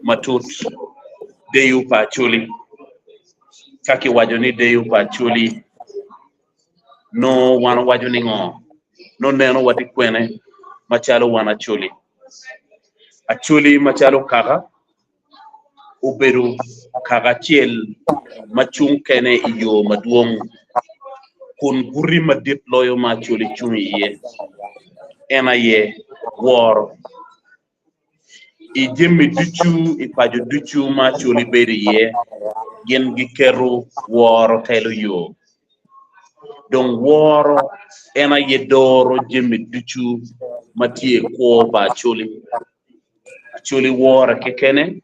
matut deyo pa Acholi. Ka kiwaco ni deyo pa Acholi, nongo wan owaco ni ngo? Nongo neno watye kwene macalo wan Acholi. Acholi macalo kaka obedo kaka acel ma cung kene i yo madwong kun guti madit loyo ma Acholi cung iye en aye woro. I jami ducu i paco ducu ma Acholi bedo iye gin giketo woro telo yo dong woro en aye doro jami ducu ma tye i kwo pa Acholi. Acholi wore kekene,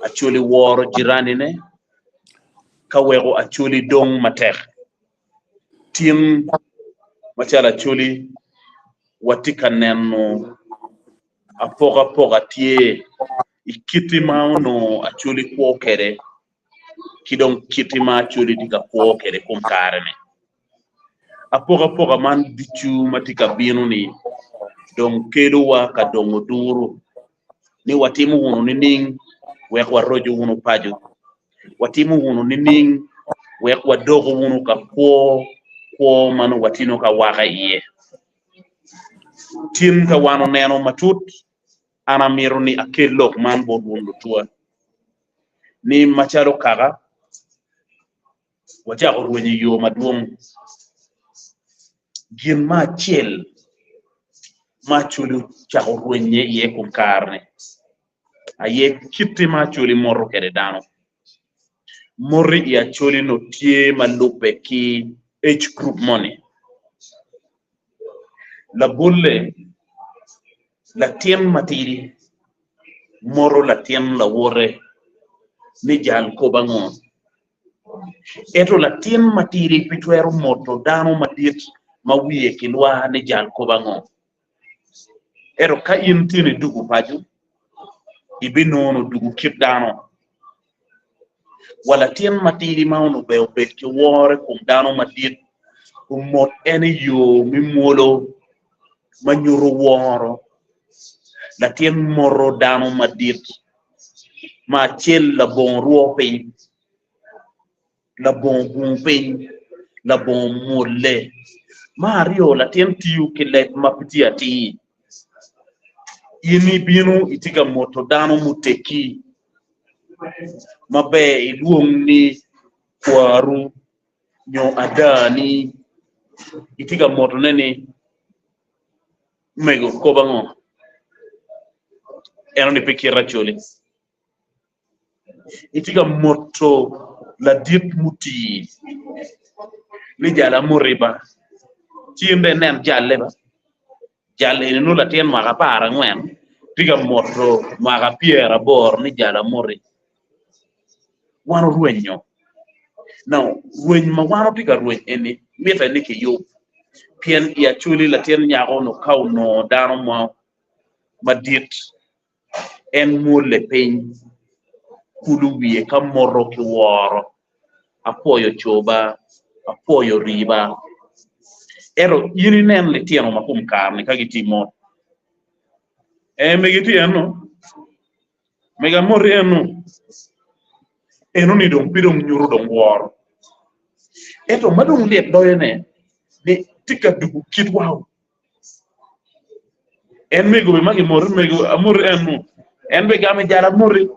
Acholi woro jiranine, ka weko Acholi dong matek. Tin macalo Acholi watye ka neno apokapoka tye i kiti ma onongo Acholi kwo kwede ki dong kiti ma Acholi tye ka kwo kwede kom kare-ni. Apokapoka man ducu ma tye ka bino-ni dong kelowa ka dongo duru ni watimo wunu nining wek waroco wunu paco, watimo wunu nining wek wadoko wunu ka kwo kwo ma nongo watino ka waka iye. Tin ka wan oneno matut, an amito ni akel lok man bot wun lutwa ni macalo kaka wacako rwenyo i yo madwong. Gin me acel ma Acholi ocako rwenye iye i kom kare-ni aye kite ma Acholi moto kwede dano. Moti i Acholi nongo tye ma lubbe ki age group moni. Labolle, latin matidi moto latin lawote ni jal kob ango? Ento latin matidi pe twero moto dano madit ma wiye kilwar ni jal kop ango. Ento ka in tin idwogo paco, ibinono dwogo kit dano. Wa latin matidi ma onongo ber obed ki woro i kom dano madit omot en i yo me mwolo ma nyuto woro. Latin moto dano madit ma acel labongo rwo piny, labongo gungu piny, labongo mwolle. Me aryo latin tiyo ki leb ma pe tye atir. In ibino itye ka moto dano muteggi maber ilwong ni kwaru nyo adani itye ka motone ni Mego kop ango? Eno ni pe kit Acholi. Itye ka moto ladit mutii ni jal amoti ba ci in dong inen jalle ba jal eni nongo latin mwaka 14 tye ka moto mwaka 80 ni jal amoti. Wan orwenyo now rweny ma wan watye ka rweny eni mitte ni kiyub pien i Acholi latin nyako onongo ka onongo dano mo madit en mwole piny kulu wiye ka moto ki woro apwoyo coba apwoyo riba ento in inen litino ma kom kare-ni ka gitye mot ee mege tye eno. Mego amoti eno, enoni dong pe dong nyuto dong woro. Ento ma dong lit loyone ni tye ka dugo kitwa. En mego be ma gimoti mego amoti eno, en be gamo jal amoti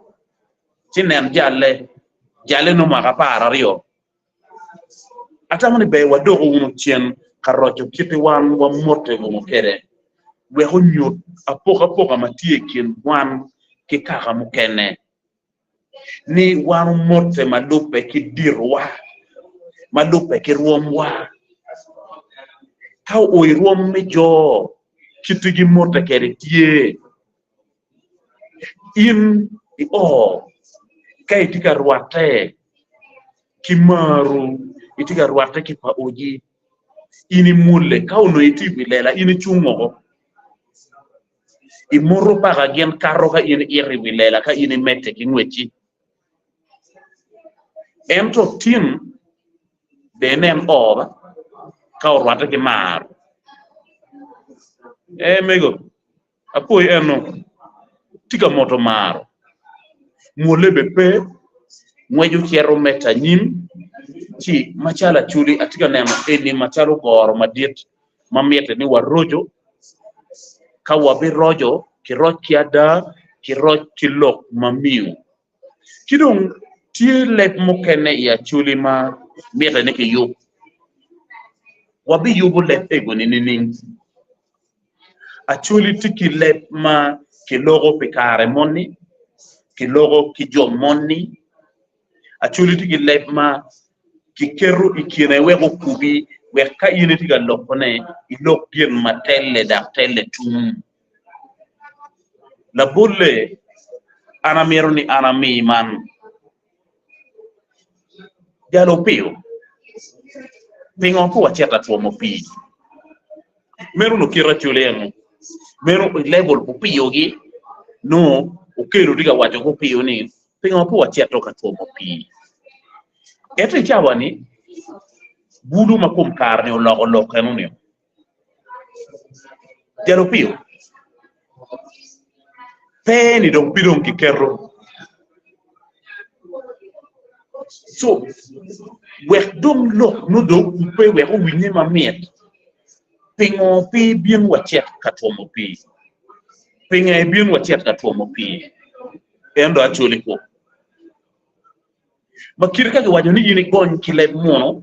ci nen jalle, jalle nongo mwaka 12. Atamo ni ber wadoko wunu cen ka roco kit wan wamote wunu kwede wek onyut apokapoka ma tye i kin wan ki kaka mukene, ni wan omote ma lubbe ki ditowa, ma lubbe ki rwomwa. Ka oo i rwom me jo, kit gimote kwede tye. In io ka itye ka rwatte ki maru, itye ka rwatte ki pa oji, in imwolle ka onongo itye i wi lela in icung woko, imoto paka gin kato ka in ito i wi lela ka in imedde ki ngwecci. Ento tin dong inen oo ba ka orwatte ki maro. Ee mego. Apwoyi eno tye ka moto maro. Mwole bene pe, ngwec ocito medde anyim, ci macalo Acholi atye ka neno eni macalo goro madit ma mitte ni waroco, ka wabiroco kiroc ki ada, kiroc ki lok ma miyo. Ki dong tye leb mukene i Acholi ma mitte ni kiyub. Wabiyubo leb ego-ni nining? Acholi tye ki leb ma kiloko pi kare moni, kiloko ki jo moni. Acholi tye ki leb ma kiketo i kine wek okubi wek ka in itye ka lokone ilok gin ma telle dok telle tum. Labolle, an amito ni an ami man jalo opiyo, pingo pe wacito atwomo pii? Meno onongo kite acwali eno, meno i level pa opiyogi nongo Okello tye ka waco ki opiyo ni pingo pe wacito ka twomo pii? Ento i cawa-ni bulu ma kom kare-ni oloko lok eno-ni. Jalo piyo pe ni dong pi dong kiketo co wek dong lok nongo dong okubbe wek owinye mamit pingo pe ibin wacit ka twomo pii pingo ibin wacit ka twomo pii en dong acoli kwo. Ma kite ka kiwaco ni in igony ki leb muno,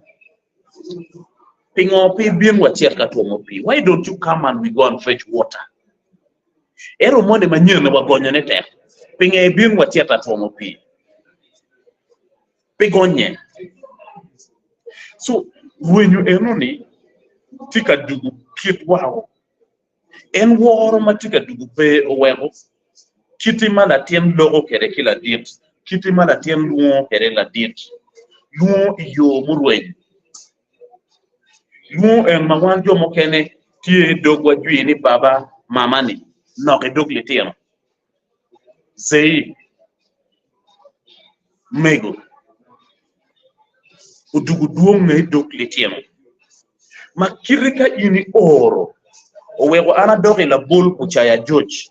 pingo pe ibin wacit ka twomo pii? Why don't you come and we go and fetch water? Ento moni manyen-ni wagonyone tek. Pingo ibin wacit ka twomo pii? Pe gonye. So, rwenyo eno-ni tye ka dugo kitwa. En woro ma tye ka dugo pe oweko kite ma latin loko kwede ki ladit, kite ma latin lwongo kwede ladit, lwongo i yo murweny, lwongo en ma wan jo mukene tye i dogwa jwi ni baba, mama-ni nok i dog litino. Zei, mego, odwogo dwonge i dog litino ma kite ka in ioro oweko an adok i labol Kucaya George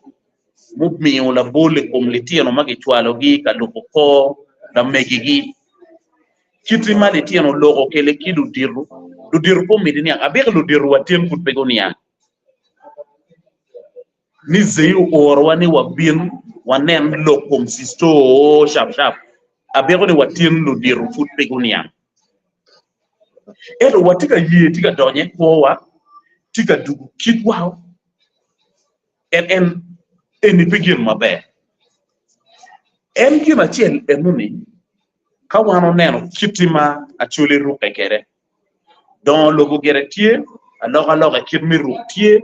mumiyo labol i kom litino ma gicwalogi ka lubo kor lamegigi. Kite ma litino oloko kele ki ludito, ludito pe omiti niang, abiko ludito wa tin pud pe guniang. Ni Zei oorowa ni wabin wanen lok kom Cisto cap cap, abiko ni watin ludito pud pe guniang. Ento watye ka ye tye ka donyo i kwowa, tye ka dugo kitwa, en en eni pe gin maber. En gin acel eno-ni, ka wan oneno kiti ma Acholi rukke kwede, Dongo lobo gire tye, alokaloka i kit me ruk tye,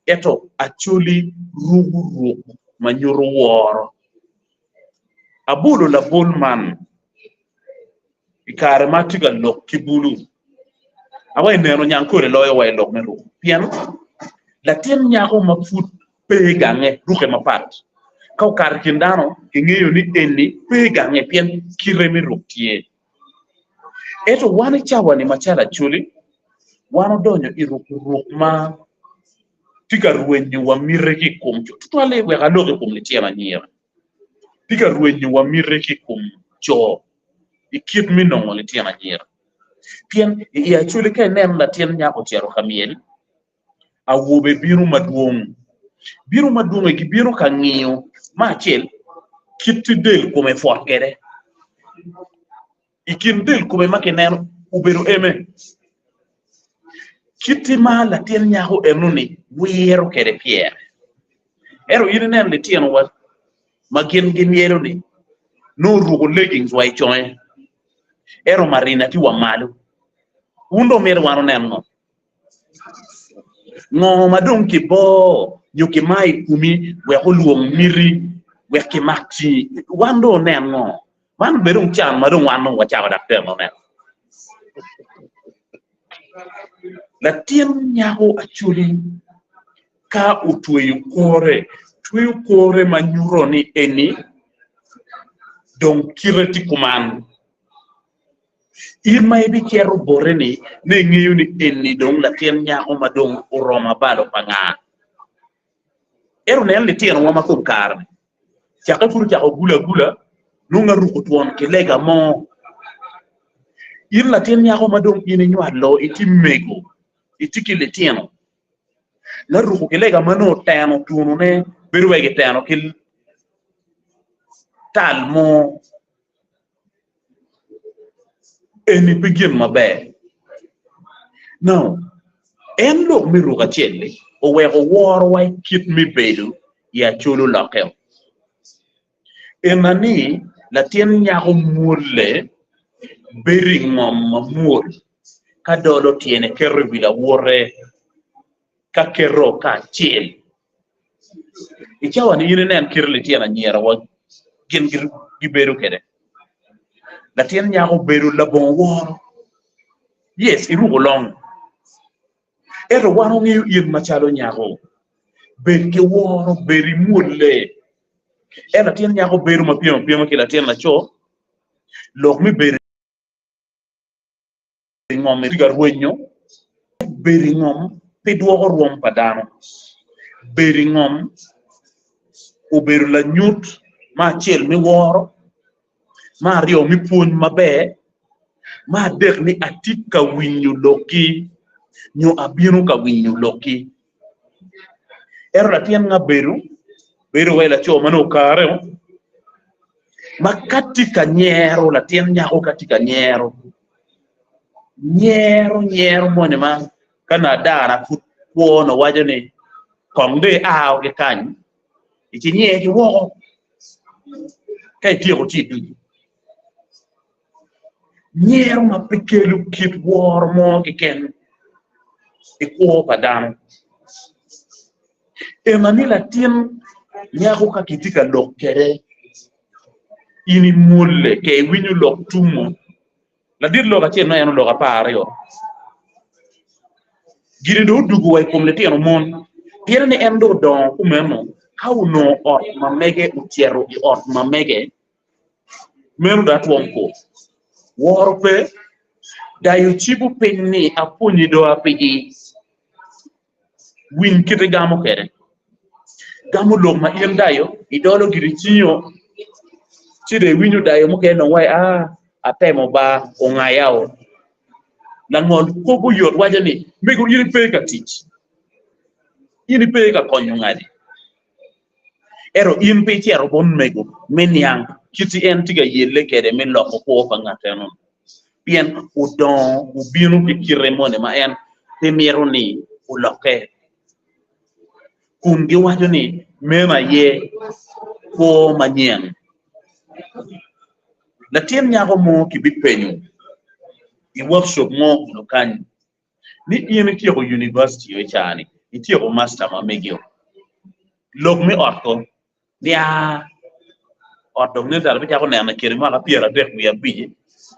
ento Acholi ruko ruk ma nyuto woro. Abolo labol man i kare ma atye ka lok ki bulu. Awa ineno nyangkole loyo wa i lok me ruk pien latin nyako ma pud pe gange rukke mapat. Ka okato i kin dano kingeyo ni eni pe gange pien kite me ruk tye. Ento wan i cawa-ni macalo Acholi, wan odonyo i ruko ruk ma tye ka rwenyo wa miti ki i kom co, tutwalle wek alok i kom litino anyira, tye ka rwenyo wa miti ki i kom co i kit me nongo litino anyira. Pien i Acholi ka ineno latin nyako ocito ka myel, awobe bino madwong. Bino madwong-ngi gibino ka ngiyo me acel kit del kome pwot kwede. I kin del kome ma kineno obedo eme, kit ma latin nyako enoni wiro kwede pyere. Ento in ineno litinowa ma gin gimyelo-ni nongo oruko leggings wa i conge ento marina tye wa malo. Wun dong myero wan wunen ngo? Ngo ma dong kiboo nyo kimayo i komi wek olwong miti wek kimak cingi? Wan dong onen ngo? Man obedo dong can ma dong wan dong wacako dok tenone. Latin nyako Acholi ka otweyo kore, tweyo kore ma nyuto ni eni dong kite tye kuman. In ma ibicito bote-ni, ne ingeyo ni eni dong latin nyako ma dong oromo abalo pa nga. Ento nen litinowa ma kom kare-ni, cakke pud ocako gulo agula. Nongo aruko twon kilega mo. In latin nyako ma dong in inywalo itye mego, itye ki litino, laruko kilega ma nongo oteno tunone bedo wai kiteno ki tal mo. Eni pe gin maber. Now, en lok me ruk acel-li oweko worowa i kit me bedo i Acholi olokkeo. Ena ni latin nyako mwolle bedo i ngom mamwol ka dolo tyene keto i wi lawote ka keto kacel. I cawa-ni in inen kit litino anyira-wa gin gibedo kwede. Latin nyako bedo labongo woro. Yes, iruko long, ento wan wangeyo in macalo nyako, bed ki woro, bed imwolle. En latin nyako bedo ma pyem apyema ki latin laco, lok me bedo i ngom tye ka rwenyo, bedo i ngom pe dwoko rwom pa dano. Bedo i ngom obedo lanyut me acel me woro, me aryo me pwony maber, me adek ni atye ka winyo lokki nyo abino ka winyo lokki. Ento latin ma bedo, bedo wai laco ma nongo okare ma ka tye ka nyero latin nyako ka tye ka nyero Nyero nyero moni ma ka nongo adara pud kwo nongo waco ni kong dong ia ki kany ci inyer ki woko ka ityeko ci iducu. Nyero ma pe kelo kit woro mo keken i kwo pa dano. Ena ni latin nyako ka kitye ka lok kwede in imwolle ke iwinyo lok tumo Ladit lok acel nongo en oloko 12. Gini dong odugo wa i kom litino mon, pien ni en dong odongo kumeno, ka onongo ot ma mege ocito i ot ma mege, meno dong atwom kor. Woro pe, dayo cibo piny ni apwonyi do apidi. Winy kit igamo kwede. Gamo lok ma in dayo, idolo giri i cingi-o, ci dong iwinyo dayo mukene dong waci aa atemo ba ongaya-o. Langol kop oyot waco ni mego in ipe ka tic, in ipe ka konyo ngadi, ento in pe icito bot mego me niang kit en tye ka yelle kwede me loko kwo pa ngat eno. pien odongo obino ki kite moni ma en pe mito ni olokke, kun giwaco ni meno aye kwo manyen. Latin nyako mo kibipenyo i workshop mo kuno kany ni in ityeko univaciti i caa-ni, ityeko master ma megi-o, lok me ot ko Nia ot dong nen calo abicako neno i kine mwaka 35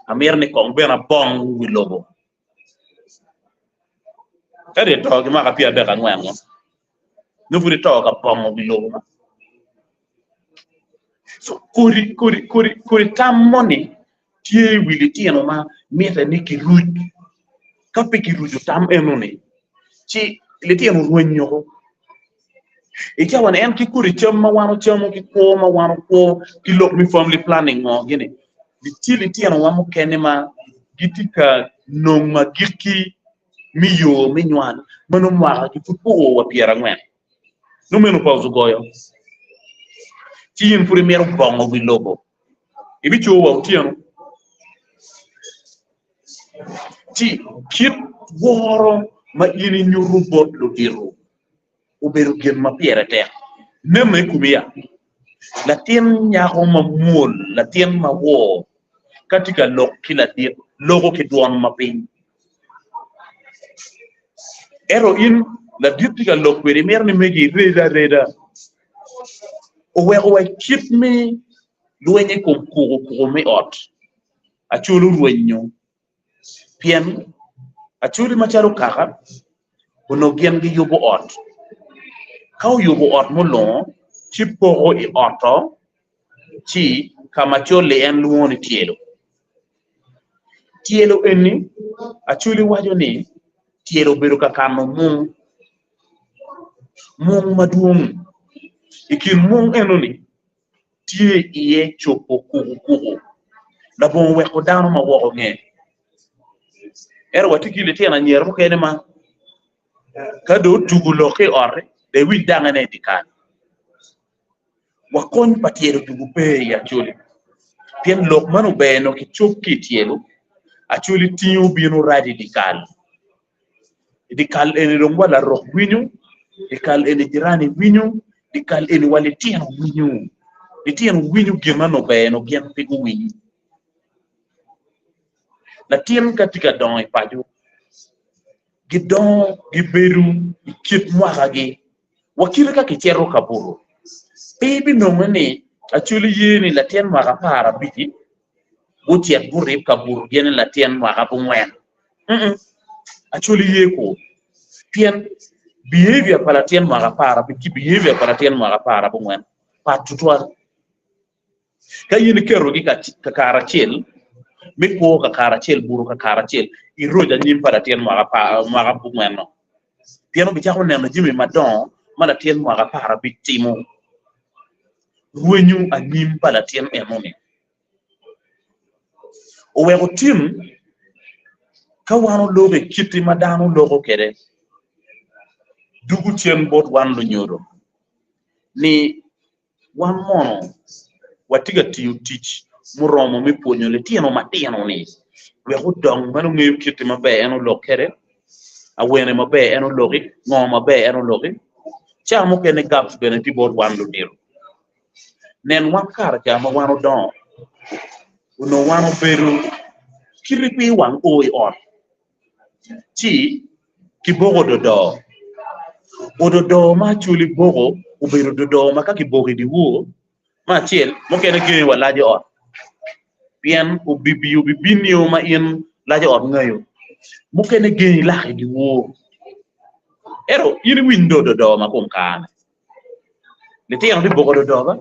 amito ni kong bene abong wi lobo. Kadi ito ki mwaka 34 ngo, nongo pud ito ka bongo wi lobo ma. So kodi kodi kodi kodi tam moni tye i wi litino ma mitte ni kiruc. Ka pe kiruco tam enoni ci litino rwenyo. I cawa-ni en ki kodi cam ma wan ocamo ki kwo ma wan okwo ki lok me family planning ngo gini tye litinowa mukene ma gitye ka nongo agikki me yo me nywal ma nongo mwakagi pud pe oo wa pyerangwen nongo menopause ogoyo ci in pud imito bongo wi lobo ibico wa otyeno ci kit woro ma in inyuto bot ludito obedo gin ma pire tek. Neno i komi ya, latin nyako ma mwol, latin ma wor, ka tye ka lok ki ladit, loko ki dwon ma piny. Ento in ladit tye ka lok kwedi, imito ni megi ired areda. Oweko wa kit me lweny i kom kukukuku me ot, acol orwenyo Pien Acholi macalo kaka onongo gin giyubo ot, ka oyubo ot mulongo ci poko i ot-to ci ka ma col-li en lwongo ni tyelo. Tyelo eni Acholi waco ni tyelo obedo ka kano mung, mung madwong. I kin mung enoni. tye iye cobo kukukuku labongo weko dano ma woko nge. Ento watye ki litino anyira mukene ma ka dong otugo lok ki i ot-ti, dong iwinj dangene i dyekal. Wakony pa tyelo tugo pe i Acholi pien lok man ober nongo kicob ki i tyelo, Acholi tingo bino rac i dyekal. I dyekal eni dong wa larok winyo, dyekal eni jirani winyo, dyekal eni wa litino winyo. Litino winyo gin ma nongo ber nongo gin pe guwiny. Latin ka tye ka dongo i paco, gidongo gibedo i kit mwakagi wa kite ka kicito ka buto. Pe ibinongo ni Acholi ye ni latin mwaka aparabic-ci gucit gurib ka buto gin ni latin mwaka abongwen. Acholi ye kur pien behavior pa latin mwaka aparabic ki behavior pa latin mwaka aparabongwen pat tutwal. Ka in iketogi kakare acel me kwo kakare acel, buto kakare acel, iroc anyim pa latin mwaka abongwen-nu pien obicako neno jami madongo ma latin mwaka aparabic timo rwenyo anyim pa latin enoni. Oweko tim ka wan oloko i kiti ma dano loko kwede dugo cen bot wan lunyodo ni wan mono watye ka tiyo tic muromo me pwonyo litino matino-ni wek odong ma nongo ngeyo kiti maber en olok kwede, awene maber en oloki, ngo maber en oloki. Ca mukene gaps bene tye bot wan ludito. Nen wan kare ca ma wan odongo, onongo wan obedo kiti kwir wang o i ot ci kiboko ododo. Ododo ma Acholi boko obedo ododo ma ka kiboko i dyewor me acel mukene gengi wa lac i ot pien obibi obibinio ma in lac i ot ngeyo mukene gengi lak i dyewor ento in iwiny dong ododo ma kom kare-ni. Litino giboko dodoba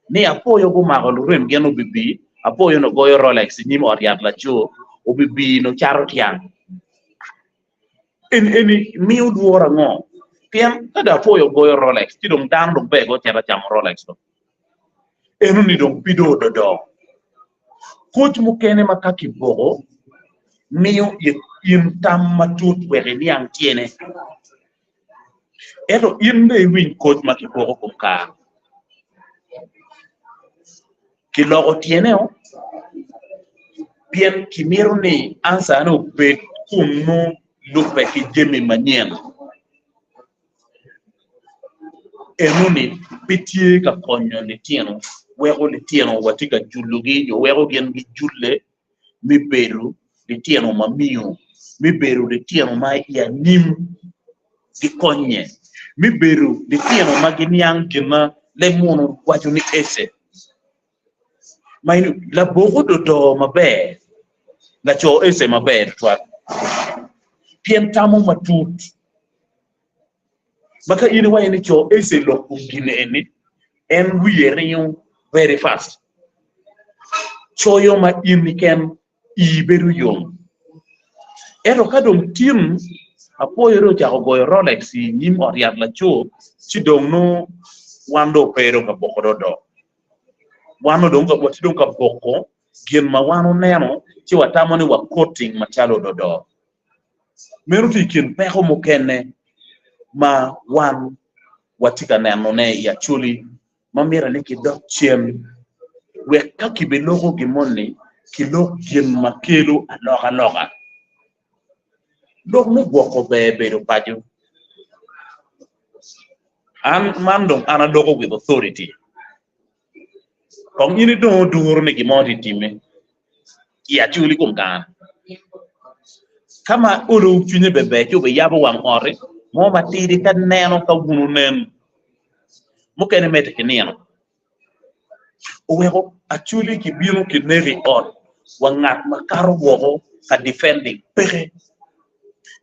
ni apwoyo gumako lurem gin obibi, apwoyo nongo goyo Rolex i nyim ot yat laco, obibi nongo cato tyang. Eni eni miyo lworo ango? Pien ka dong apwoyo ogoyo Rolex ci dong dano dong ber gucito camo Rolex dong. Enoni dong pido ododo. Koc mukene ma ka kiboko miyo in tam matut wek iniang tyene. Ento in dong iwiny koc ma kipoko kom kare. Kiloko tyene-o pien kimito ni answer-ne obed kun nongo lubbe ki jami manyen. Enoni pe tye ka konyo litino weko litino watye ka julogi nyo weko gin gijulle me bedo litino ma miyo, me bedo litino ma i anyim gikonye, me bedo litino ma giniang gin ma leb munu waco ni ece. Ma in labok ododo maber, laco ece maber tutwal pien tamo matut. Ma ka in iwaco ni co ece lok kom gin eni, en wiye ringo very fast. Coyo ma in keken ii bedo yom. Ento ka dong tin apwoyo dong ocako goyo Rolex i nyim ot yat laco, ci dong nongo wan dong pe dong ka boko dodo. Wan dong watye dong ka boko gin ma wan oneno ci watamo ni wa quoting macalo ododo. Meno tye i kin peko mukene ma wan watye ka nenone i Acholi ma mitte ni kidok cen wek ka kibiloko gin moni, kilok gin ma kelo alokaloka. Lok me gwoko ber bedo paco. An man dong an aloko with authority. Kong in idong oduro ni gin mo tye timme i Acholi kom kare. Ka ma olo cwinye ber ber ci obiyabo wang ot-ti mo matidi ka neno ka wun wunen. Mukene medde ki nino. Oweko Acholi kibino kineko i ot wa ngat ma kato woko ka defending peke.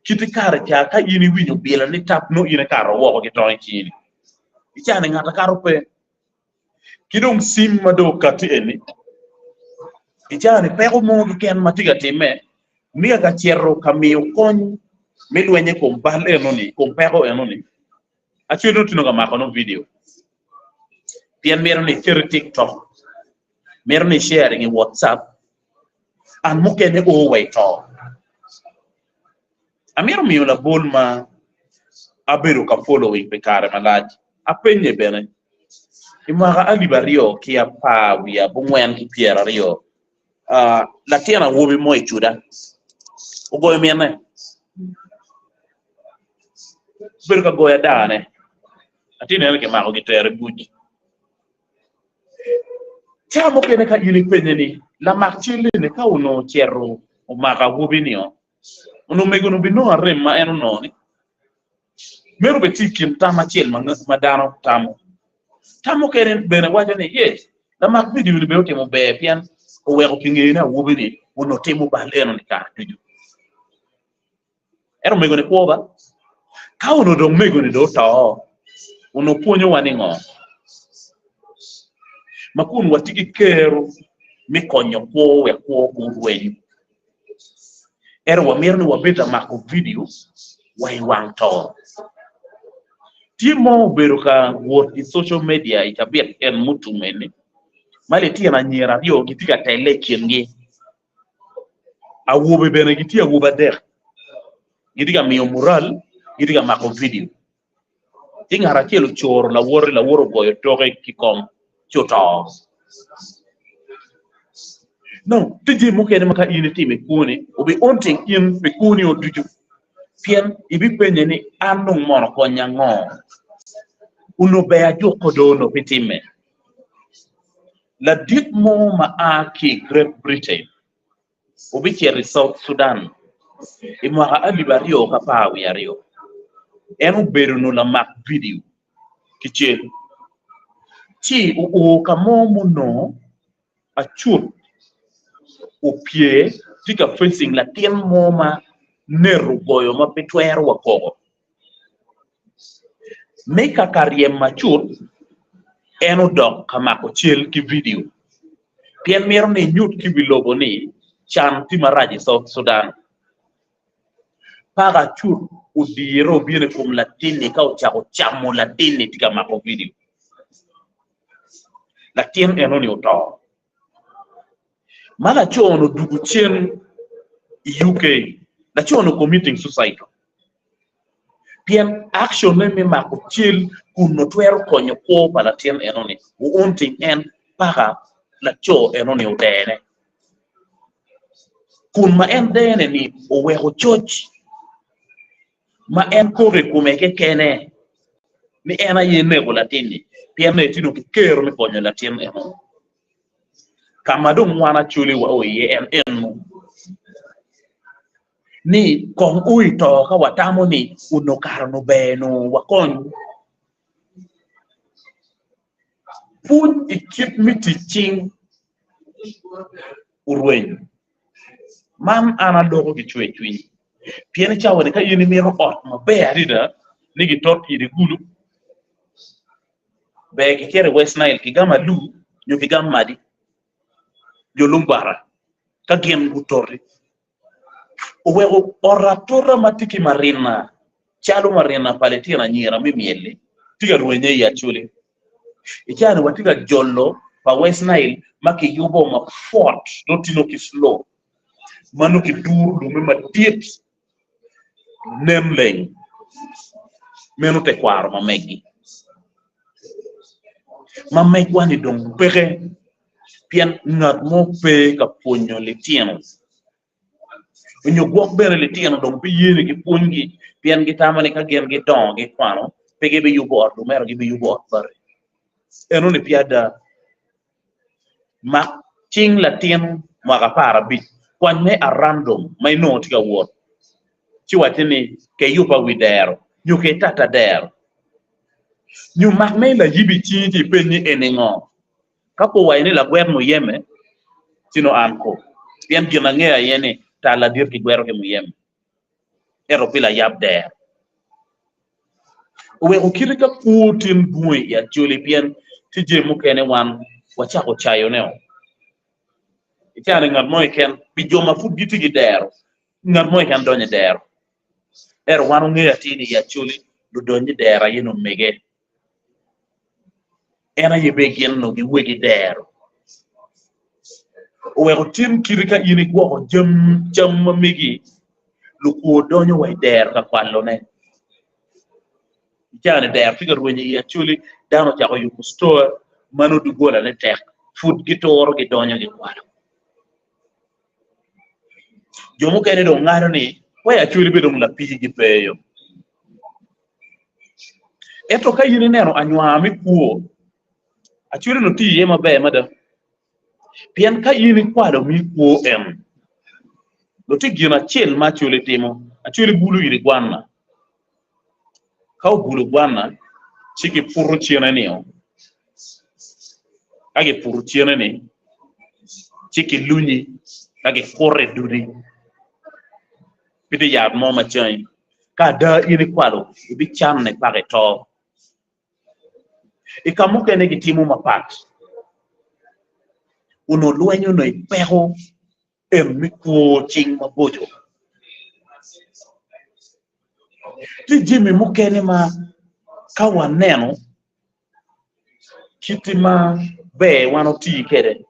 Kit i kare ca ka in iwinyo bila ni tap nongo in ikato woko ki tong i cingi. I caa-ni ngat a kato pe. Ki dong cim ma dong okatti eni, i caa-ni peko mo keken ma tye ka timme, miya ka cito ka miyo kony me lweny i kom bal enoni, i kom peko enoni, acwele nongo tye ka mako nongo vidio. Pien mito ni icit i TikTok, mito ni i sharing i WhatsApp, and mukene o wa i to. Amito miyo labol ma abedo ka following pi kare malac. Apenye bene i mwaka alip aryo ki apar wiye abongwen ki pyeraryo, latin awobi mo i Cuda ogoyo minne, obedo ka goyo adane. Atye neno kimako gitero i buc. Ca mukene ka in ipenye ni lamak cal-li ka onongo ocito omako awobi-ni-o, onongo omego-ni obinongo arem ma en onongo-ni? Meno bene tye i kin tam acel ma dano tamo. Tam mukene bene waco ni, Yes, lamak vidio-ni bene otimo ber pien oweko kingeyo ni awobi-ni onongo timo bal eno-ni kare ducu. Ento omego-ni kwo ba? Ka onongo dong mego-ni dong oto, onongo pwonyowa ni ngo? Ma kun watye ki kero me konyo kwo wek kwo pe orweny. Ento wamito ni wabed ka mako vidio wa i wang to. Tye mo obedo ka wot i social media i cabit en mutum eni ma litino anyira aryo gitye ka telle i kingi. Awobe bene gitye awobe adek gitye ka miyo mural gitye ka mako vidio. Ci ngat acel ocoro lawote, lawote ogoyo toke ki kom ci oto. Nong tye jami mukene ma ka in itimo i kwoni obi haunting in pi kwoni-o ducu pien ibipenye ni an dong mono konya ango? Onongo ber ajuko do onongo pe timme. Ladit mo ma a ki i Great Britain obicito i South Sudan i mwaka 2012. En obedo nongo lamak vidio ki cal ci oo ka mo munongo acut opye tye ka facing latin mo ma net ogoyo ma pe twero wa koko. Me kaka ryemo acut, en odok ka mako cal ki vidio pien mito ni enyut ki wi lobo ni can tye marac i South Sudan. Paka acut odire obino i kom latin-ni ka ocako camo latin-ni tye ka mako vidio. Latin enoni oto. Ma laco-ni odwogo cen i UK, laco-ni o-committing suicide pien action-ne me mako cal kun nongo twero konyo kwo pa latin enoni o-haunting en paka laco enoni odene kun ma en dene-ni oweko coc ma en koko i kome kekene ni en aye eneko latin-ni pien nongo etye dong ki kero me konyo latin enoni. Ka ma dong wan Acholi wao iye en eno ni kong oi to ka watamo ni onongo kare onongo ber nongo wakony pwony i kit me tic cing orweny. Man an aloko ki cwercwiny pien i cawa-ni ka in imito ot maber adada ni gitot iri kulu Ber kicito i West Nile kigamo alur nyo kigamo madi nyo lumbara ka gin gutoti. Oweko ot atura ma tye ki marina calo marina pa litino anyira me myel-li tye ka rwenye i Acholi. I caa-ni watye ka jolo pa West Nile ma kiyubo mapwot dong tye nongo ki slope ma nongo kiduro lumme madit nen leng, meno tekwaro ma megi. Ma megwa-ni dong peke pien ngat mo pe ka pwonyo litino nyo gwok bene litino dong pe ye ni kipwonygi pien gitamo ni ka gin gidongo gikwano pe gibiyubo ot lumero gibiyubo ot bati. Enoni pe ada. Mak cing latin mwaka 15, kwany me a random ma inongo tye ka wot, ci wacce ni ke yuba wi dero nyo ke tata dero. Nyo mak me layibi i cingi ci ipeny ni eni ngo? Ka pe owaco ni lagwet muyeme, ci nongo an ko. Pien gin angeyo aye ni tal ladit kigweto ki muyeme, ento pe layab dero. Oweko kite ka kwo tin bunge i Acholi pien tye jami mukene wan wacako cayone-o. I caa-ni ngat mo keken pi jo ma pud gitye ki dero, ngat mo keken donyo i dero. Ento wan wangeyo atir ni i Acholi ludony i dero aye nongo mege. En aye bene gin onongo giwegi dero. Oweko tin kiti ka in igwoko jam cam ma megi, lukwo donyo wa i dero ka kwalone. I caa-ni dero tye ka rwenyo i Acholi, dano ocako yubo store ma nongo dogolane tek pud gituro gidonyo gikwalo. Jo mukene dong ngado ni wai Acholi bene dong lapii-gi pe yo. Ento ka in ineno anywar me kwo, Acholi onongo tye iye maber mada. Pien ka in ikwalo mi kwo en, dong tye gin acel ma Acholi timo, Acholi bulo iri gwanna. Ka obulo gwanna, ci giputo cene-nio. Ka giputo cene-ni, ci gilunyi ka gikuto i dudi. Pe tye yat mo ma cangi. Ka ada in ikwalo, ibicanne paka ito. I ka mukene gitimo mapat. Onongo lweny onongo ipeko em me kwo cing maboco. Tye jami mukene ma ka waneno kit ma ber wan oti kwede,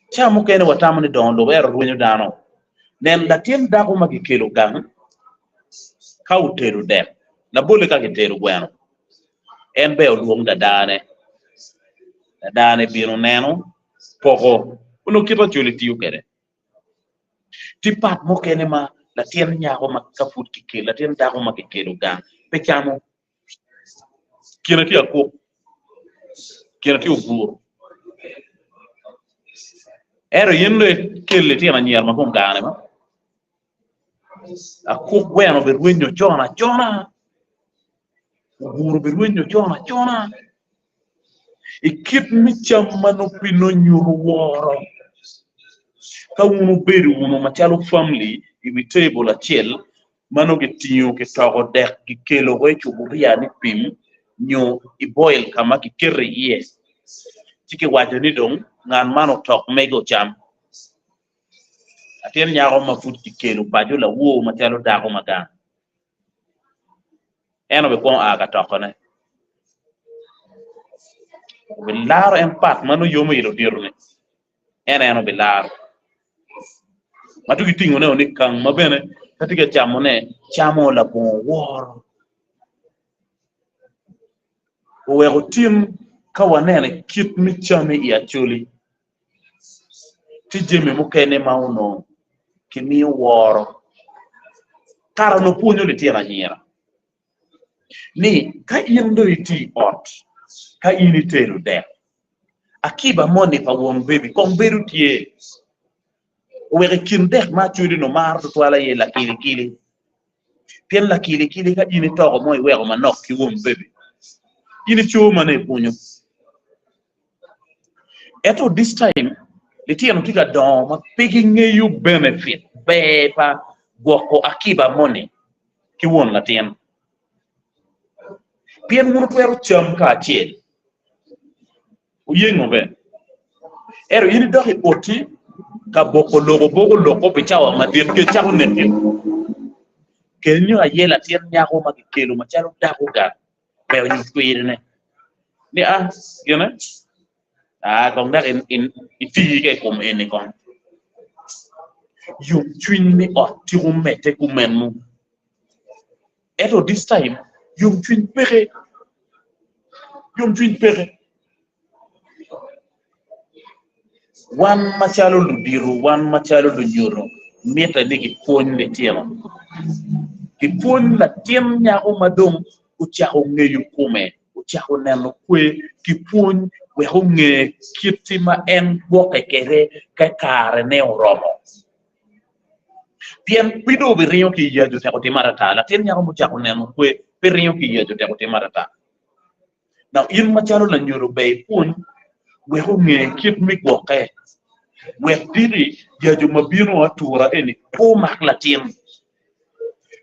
ca mukene watamo ni dongo lub ento rwenyo dano. Nen latin dako ma kikelo gang ka otedo dek, labolle ka kitedo gweno, en ber olwong dadane, dadane bino neno poko onongo kit ma Acholi tiyo kwede. Tye pat mukene ma latin nyako ma ka pud kikelo latin dako ma kikelo gang pe camo kine tye akuk kine tye obur ento in dong ikelo litino anyira ma kong gane ma akuk gweno birwenyo con acona obur birwenyo con acona. I kit me cam ma nongo pe nongo nyuto woro. Ka wun wubedo wunu macalo famili i wi tebul acel ma nongo kitingo kitoko dek kikelo woko i cuburia ni pim nyo i boil ka ma kiketo iye ci kiwaco ni dong ngat man otok mege ocam. Latin nyako ma pud kikelo paco lawor macalo dako ma gang. En obikwongo a ka tokone, obilaro en pat ma nongo yomo i ludito-ni, en aye obilaro. Ma dong gitingone ni kang ma bene ka tye ka camone, camo labongo woro. Oweko tin ka waneno i kit me cam i Acholi, tye jami mukene ma onongo kimiyo woro. Kare onongo pwonyo litino anyira ni ka in dong itye i ot, ka in itedo dek, akiba moni pa won baby kong bedo tye oweko i kin dek ma acwali onongo maro tutwal aye lakilikili pien lakilikili ka in itoko mo iweko manok ki won baby in ico ma nongo ipwonyo. Ento this time litino tye ka dongo ma pe gingeyo benefit ber pa gwoko akiba moni ki won latin pien wun wutwero cam kacel wuyengo bene ento in idok i oti ka boko lok oboko loko pi cawa madit kec cako neki kenyo aye latin nyako ma kikelo macalo dako gang ber onyut kwirine ni a gine a kong dok iti ka i kom eni kong yomcwiny me ot tiko medde kumeno ento this time yomcwiny peke yomcwiny peke. Wan macalo ludito, wan macalo lunyodo, mitte ni kipwony litino. Kipwony latin nyako ma dong ocako ngeyo kome, ocako neno kwe, kipwony wek onge kit ma en gwokke kwede ka karene oromo. Pien pe dong obiringo ki i yaco tek otime atata. Latin nyako mucako neno kwe pe ringo ki i yaco tek otime atata. Dok in macalo lanyodo ber ipwony wek onge kit me gwokke wek diki jajo ma bino atura eni pe omak latin,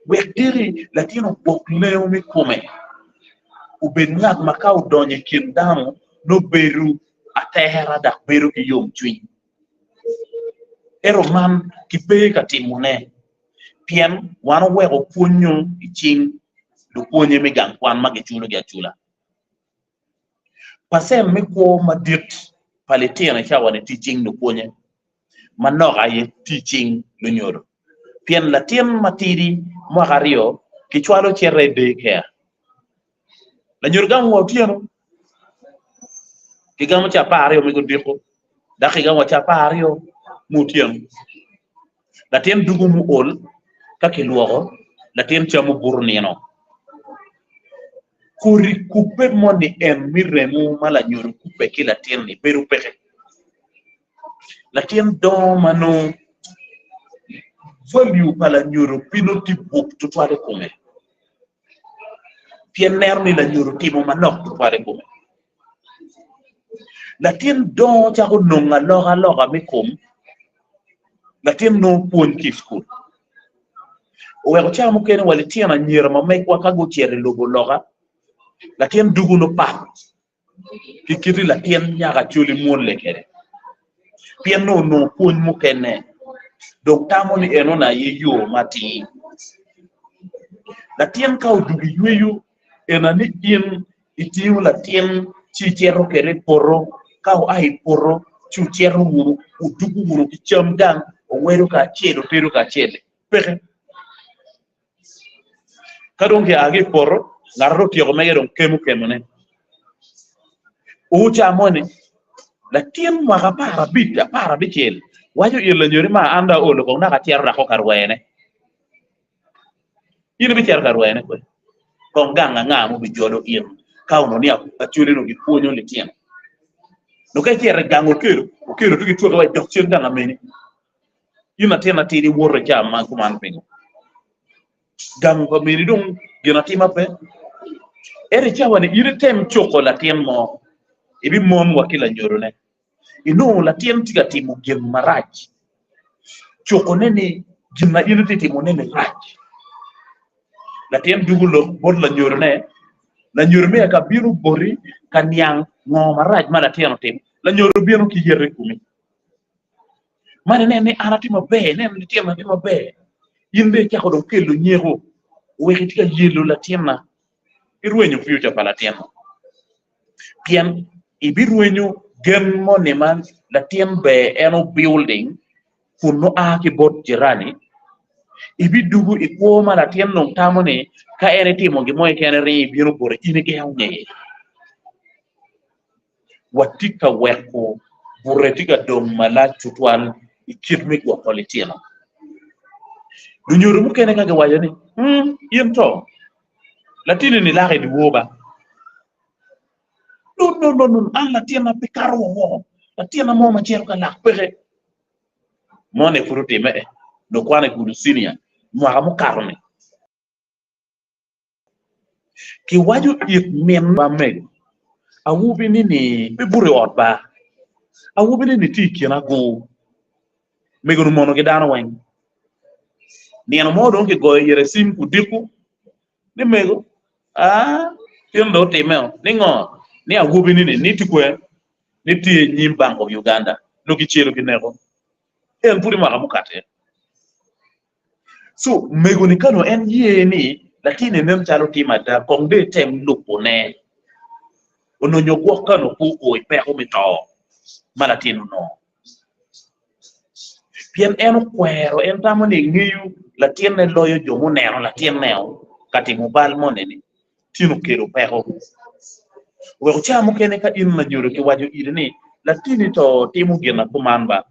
wek diki latin ogwok lengo me kome obed ngat ma ka odonyo i kin dano nongo bedo atera dok bedo ki yomcwiny. Ento man kipe ka timone pien wan oweko pwonyo i cing lupwonye me gang kwan ma giculogi acula. Pacen me kwo madit pa litino i cawa-ni tye i cing lupwonye, manok aye tye i cing lunyodo. Pien latin matidi mwaka aryo kicwalo cito i day care. Lanyodo gamo wa otyeno, kigamo ca 12 me odiko dok kigamo wa ca 12 me otyeno. Latin dugo muol ka kilwoko, latin camo buto nino. Kodi kubbe moni en me remo ma lanyodo kubbe ki latin-ni bedo peke. Latin dongo ma nongo value pa lanyodo pe nongo tye bup tutwal i kome pien neno ni lanyodo timo manok tutwal i kome. Latin dongo cako nongo alokaloka me kom, latin nongo pwony ki i cukul. Oweko cawa mukene wa litino anyira ma megwa ka gucito i lobo loka, latin dugo nongo pat ki kiti latin nyako Acholi mwolle kwede pien nongo onongo pwony mukene dong tamo ni enoni aye yo matir. Latin ka odugo i yweyo ena ni in itingo latin ci icito kwede i poto, ka oa i poto ci wucito wunu wudugo wunu ki cam gang wungwedo kacel wutedo kacel-li peke. Ka dong kia ki i poto ngat dong otyeko mege dong kemo kemone. Oca moni latin mwaka 15 16 waco in lanyodi ma an dong aolo kong naka acito dok ka rwene. In ibicito ka rwene kwede? Kong gang anga ma obijolo in ka onongo ni Acholi onongo gipwonyo litino? Dong ka icito i gang Okello, Okello dong gitweki wa idok cen gang ameni. In latin matidi iwoto i caa ma kuman pingo? Gang pa meni dong gin atima pe. Ento i cawa-ni in item cuko latin mo, ibimon wa ki lanyodone. Inongo latin tye ka timo gin marac, cukone ni gin ma in itye ka timone-ni rac. Latin dwogo lok bot lanyodone, lanyodo me ka bino boti ka niang ngo marac ma latin otimo, lanyodo bino ki yete i komi. Man inen ni an atye maber, ineno ni latinna tye maber, in dong icako dong kelo nyeko wek itye ka yelo latinna, irwenyo future pa latin-nu. Pien ibirwenyo gen moni ma latin ber en obuilding kun nongo a ki bot jirani, ibidugo i kwo ma latin dong tamo ni ka en etimo gin mo keken ringo ibino bote in igengo ngeye. Watye ka weko bute tye ka dong malac tutwal i kit me gwoko litino. Lunyodo mukene ka giwaco ni, in to latinni lako i dyewor ba? No, no, no, no, an latinna pe kato wa woko. Latinna mo ma cito ka lak peke. Moni pud otimme e, nongo kwan i gudo senior mwaka mukato-ni. Kiwaco it min ba mego, awobi-ni ni pe buto i ot ba. Awobi-ni ni tye i kin agur. Mego-ni omono ki dano weng. Nino mo dong kigoyo ire cim odiko ni mego, aa, tin dong otimme o, ni ngo? Ni awobi-ni ni ni tye kwe? Ni tye i nyim Bank of Uganda, nongo kicelo kineko. En pud i mwaka mukato en. So, mego-ni ka nongo en ye ni latinni nen calo timo ada, kong dong item lubone. Onongo nyo gwok ka nongo pe oo i peko me to ma latin onongo. Pien en okwero, en tamo ni engeyo latinne loyo jo muneno latinne-o ka timo bal moni-ni, tin okelo peko. Oweko ca mukene ka in lanyodo kiwaco iri ni latinni to timo gin ma kuman ba,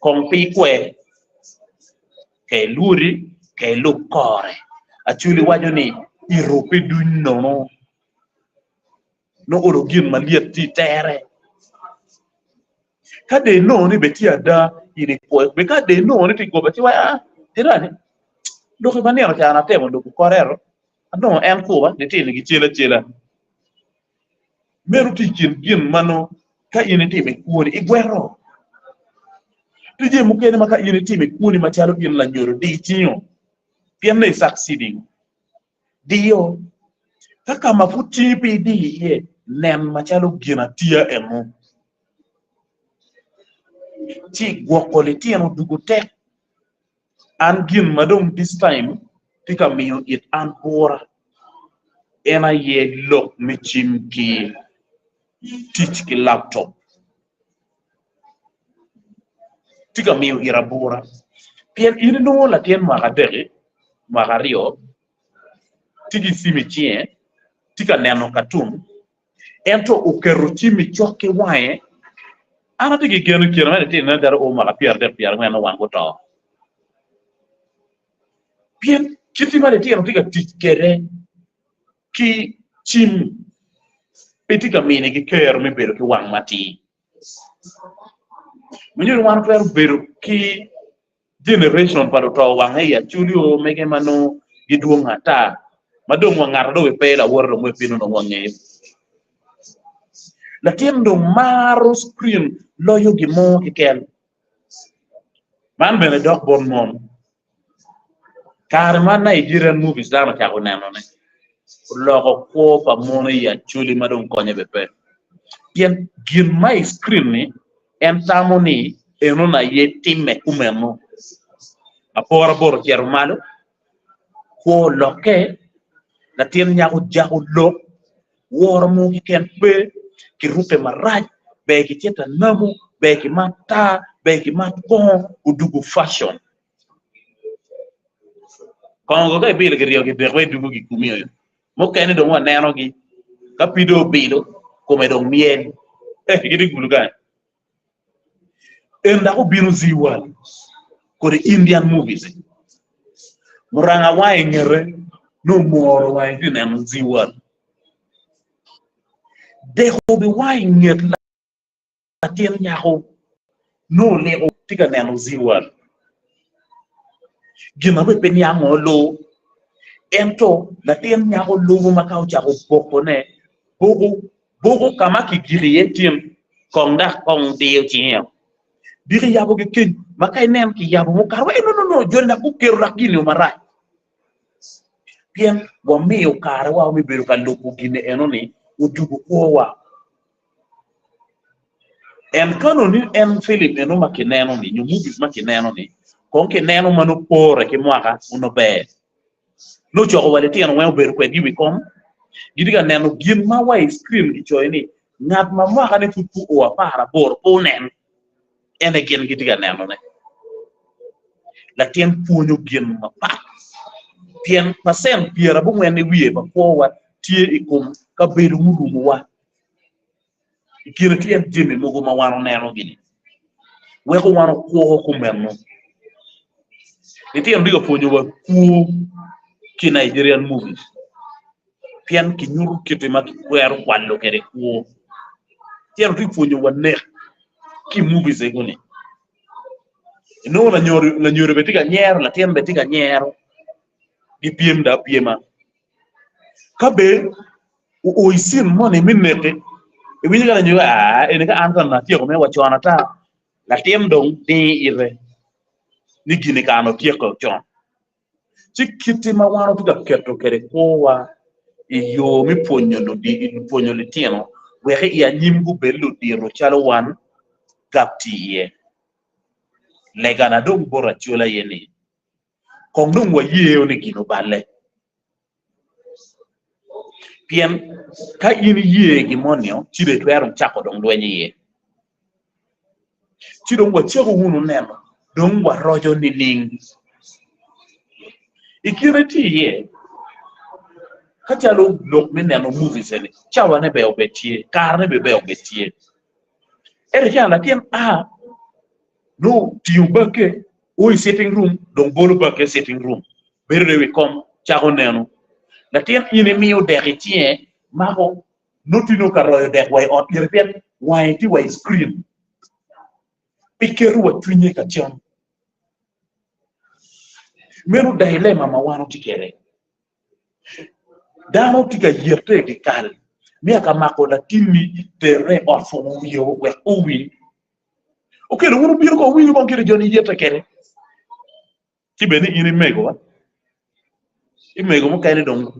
kong pe ikwer, ka ilwori, ka ilub kore. Acholi waco ni ito pe duny nono, nongo olo gin malyet tye i tere. Ka dong inongo ni bene tye ada, in ipwoyo. Be ka dong inongo ni tye goba, ci iwaco aa, tira ni, doki ma nino ca an atemo lubo kore ento anongo en kuba litino gicel acela. Meno tye i kin gin ma nongo ka in itimo i kwoni igweko. Tye jami mukene ma ka in itimo i kwoni macalo in lanyodo di itingo pien ni i succeeding. Diyo. Ka ka ma pud cingi pe idiyo iye, nen macalo gin atiya eno. Ci gwoko litino dugo tek. An gin ma dong this time tye ka miyo it an bura en aye lok me cim ki. Tic ki laptop tye ka miyo ira bura pien in inongo latin mwaka adek-ki, mwaka aryo tye ki cim i cinge tye ka neno katun ento oketo cim-mi cok ki wange an atye ki gen i kine ma litino nen calo o mwaka 30 40 nongo wang guto pien kit ma litino tye ka tic kwede ki cim pe tye ka minigi kero me bedo ki wang matir. Ma nyuto ni wan watwero bedo ki generation pa luto wange i Acholi o mege ma nongo gidwong ata ma dong wa ngato dong pe lawote dong wek bino dong wangeyo. Latin dong maro screen loyo gin mo keken. Man bene dok bot mon. Kare ma Nigerian movies dano ocako nenone, oloko kwo pa mon i Acholi ma dong konye bene pe. Pien gin ma i screen-ni en tamo ni enoni aye timme kumeno. Aporaboro ocito malo, kwo olokke, latin nyako ojako lok, woro mo keken pe, kirukke marac, ber kicit anamo, ber kimat tar, ber kimat kongo, odwogo fashion. Kongo ka ibilo kiryo kidek wek dwogo gikumi oyo. Mukene dong wanenogi ka pii dong obilo kome dong myel. Eh, gitye gulo kany. En dok obino Zee World kodi Indian movies. Muranga wange i ngete nongo omoro wange tye neno Zee World. Deko obiwango i nget Latin nyako nongo oliko tye ka neno Zeal. Gin ma bene pe niango lubo, ento latin nyako lubo ma ka ocako bokone, boko boko ka ma kigiko iye tin kong dok kong diyo cinge diki yabogi keny ma ka inen kiyabo mukato wai no no no joni dok guketo dok gin-ni marac pien wamiyo karewa me bedo ka lubo gin eno-ni odugo kwowa. En kano ni en filim eno ma kineno ni nyo movies ma kineno ni kong kineno ma nongo pore ki mwaka onongo ber. Nongo ocoko wa litino weng obedo kwedgi i wi kom gitye ka neno gin ma wa i screen kicoyo ni ngat ma mwaka ne pud pe oo 18 pe onen en aye gin gitye ka nenone. Latin pwonyo gin mapat pien pacent 90 i wiye pa kwowa tye i kom kabedo murumowa. I kine tye jami mogo ma wan onenogi-ni weko wan okwo kumeno. Litino tye ka pwonyowa kwo ki Nigerian movies pien kinyuto kite ma kitwero kwalo kwede kwo. Litino tye ka pwonyowa nek ki i movies ego-ni. Inongo lanyodo bene tye ka nyero latin bene tye ka nyero gipyem dong apyema. Ka bene oo i cin moni me neki, iwinyo ka lanyodo aa eni ka an kono atyeko mere wa con ata, latin dong dingo ite ni gini kara dong otyeko con. Ci kiti ma wan watye ka keto kwede kwowa i yo me pwonyo pwonyo litino wek i anyim gubed ludito calo wan gap tye iye. Legana dong bot Acholi aye ni kong dong wayeo ni gin oballe. Pien ka in iye gin moni-o, ci dong itwero cako dong lweny iye. Ci dong wacako wunu neno dong waroco nining? I kine tye iye, ka calo lok me neno movies eni, cawane ber obed tye, karene bene ber obed tye. Ento ca latin a nongo otingo bakke o i sitting room dong bolo bakke i sitting room bedo dong i wi kom cako neno. Latin in imiyo dek i cinge mako nongo tye nongo ka royo dek wa i ot ire pien wange tye wa i screen pe keto wa cwinye ka cam. Meno dilemma ma wan watye kwede. Dano tye ka yete i dyekal me ka mako latinni iterre i ot pwongo wiye wek owiny. Okelo wun wubino kong wuwinyo kong kit jo-ni yete kwede. Ci bed ni in imego wa, imego mukene dong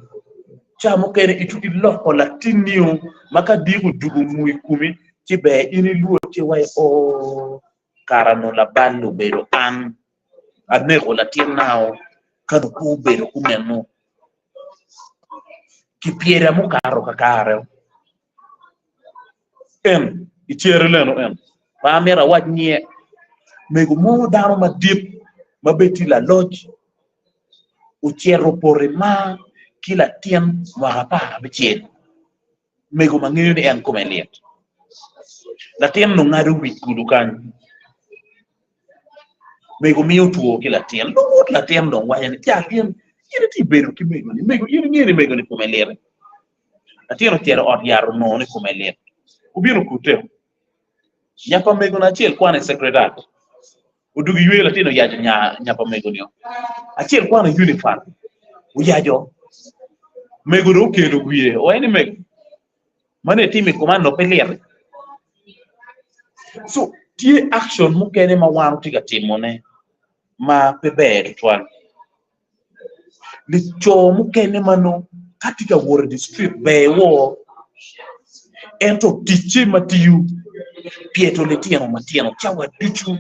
ca mukene ituko iloko latinni-o ma ka diko odugo omung i komi ci ber in ilwod ci iwaci oo kara nongo labal obedo an aneko latinna-o ka dong pe obedo kumeno kipyeda mukato kakare. En i cere leno en pe amito awac nyinge mego mo dano madit ma bene tye laloc ocito opoto i mar ki latin mwaka 16 mego ma ngeyo ni en kome lit latin-nu ngado wic kulu kany mego miyo two ki latin luwot latin dong waco ni jal in in itye bedo ki mego-ni mego in ingeyo ni mego-ni kome lit-ti. Latin ocito i ot yat onongo ni kome lit. Obino okute. Nya pa mego-ni acel kwano i Sacred Heart. Odwogo iyweyo latin oyaco nya pa mego-ni. Acel kwano i Unifan. Oyaco. Mego dong okelo wiye. Owaco ni mego, meno itimo i koma onongo pe lit. So, tye action mukene ma wan watye ka timone ma pe ber tutwal. Laco mukene ma nongo ka tye ka wot i dye crit ber wor ento ticce ma tiyo pyeto litino matino cawa ducu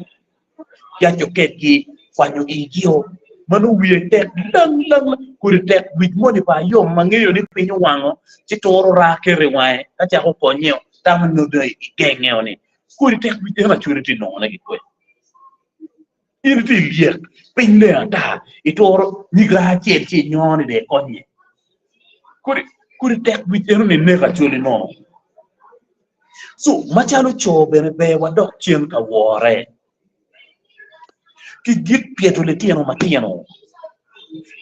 yaco kedgi kwanyo igio ma nongo wiye tek lang lang kodi tek wic moni pa ayom ma ngeyo ni piny owango ci turo raa keto i wange ka cako konyeo tamo ni nongo dong igengeo ni kodi tek wic eno acwali tye nongone ki kwede. In itye i lyek, piny leng ata, ituro nyig raa acel ci inyono ni dong ikonye. Kodi, kodi tek wic eno ni neko acholi nono. So, macalo co bene ber wadok cen ka wore ki gik pyeto litino matino.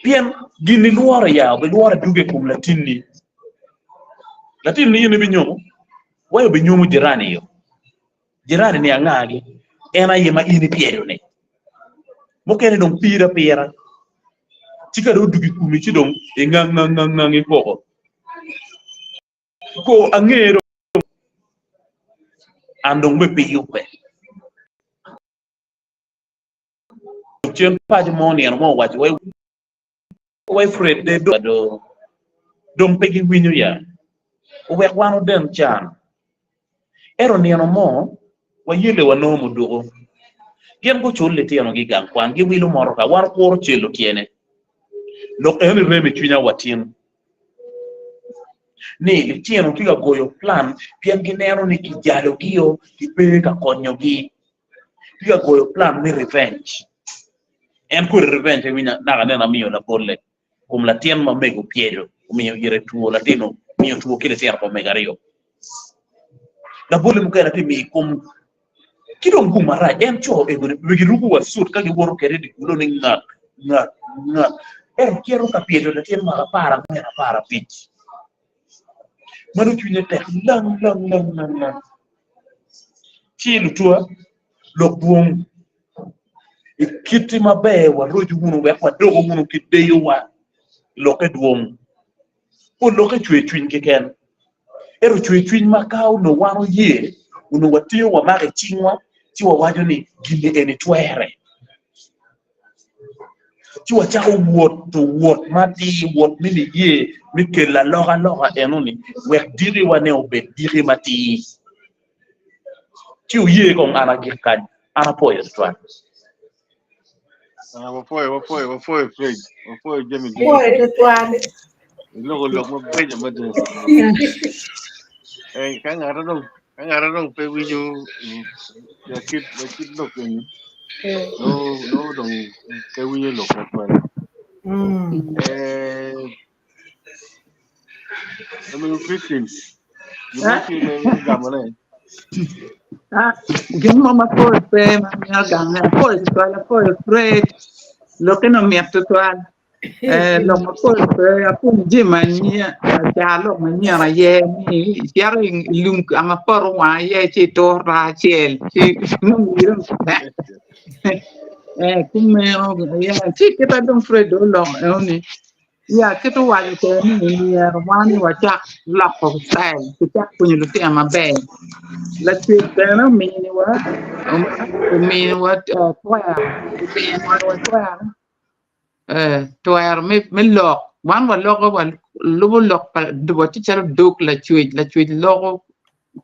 Pien gin ilworo ya, obilworo aduga i kom latinni. Latinni in ibinyomo, wai obinyomo jirani yo. Jirani-ni angagi? En aye ma in ipyedo-ni. Mukene dong piri apira, ci ka dong odwogo i komi ci dong ingang ngang ngang ngang ikoko. Ko ange dong an dong bene pe iyubbe. Cen paco mo nino mo owaco wai Wai Fred de do dong pe giwinyo ya, owek wan oden can. Ento nino mo wayelle wanongo muduku. Gin gucul litinogi i gang kwan, giwilo motoka, wan okuro celo tyene. Lok eno irem i cwinya wa tin ni litino tye ka goyo plan pien gineno ni kijalogio, kipe ka konyogi. Tye ka goyo plan me revenge. En kodi revenge iwinyo naka nene amiyo labolle kom latin ma mego opyedo omiyo ire two latin omiyo two ki litino pa omego aryo. Labolle mukene atye miyo i kom ki dong gum marac en co ego ni be giruko wa suit ka giwoto kwede i dye gulo ni ngak ngak ngak ento cito ka pyedo latin mwaka 14 15 ma nongo cwinye tek lang lang lang lang lang ci lutwa lok dwong I kiti maber waroco wunu wek wadoku wunu ki deyowa. Lokke dwong. Pol lokke cwer cwiny keken. Ento cwer cwiny ma ka onongo wan oye, onongo watingo wamako i cingwa ci wawaco ni gin-ni eni twere. Ci wacako woto wot matir, wot me niye me kelo alokaloka enoni wek dikiwa-ni obed diki matir. Ci wuye kong an agik kany. An apwoyo tutwal. Ah, wapwoyo, wapwoyo, wapwoyo Fred. Wapwoyo jami ducu. Apwoyo tutwal. Iloko lok mabeco mada. Eh, ka ng'ato dong ka ng'ato dong pe winjo mm, lakit lakit lok eni, nongo nongo dong pe winjo lok matwal. Mm. Eh, Amigo Christine, gin mo tye me gamone. Ah, gin mo mapol pe ma miyo gange. Apwoyo tutwal, apwoyo Fred. Lokke-ni omit tutwal. Eh, lok mapol pe apwonyo jami manyen, car lok manyen aye ni icito i lum ka ma poto owang iye ci ituro acel ci nongo wii dong Eh, kumeno yeah. Ci kita dong Fred dong oloko enoni Ya kit owaco kwede ni myero wan ni wacak loko style kicak pwonyo lutino maber. Lacwec bene ominiwa ominiwa twero ominiwa twero twero me lok wan waloko walubo lok pa watye calo dog lacwec lacwec loko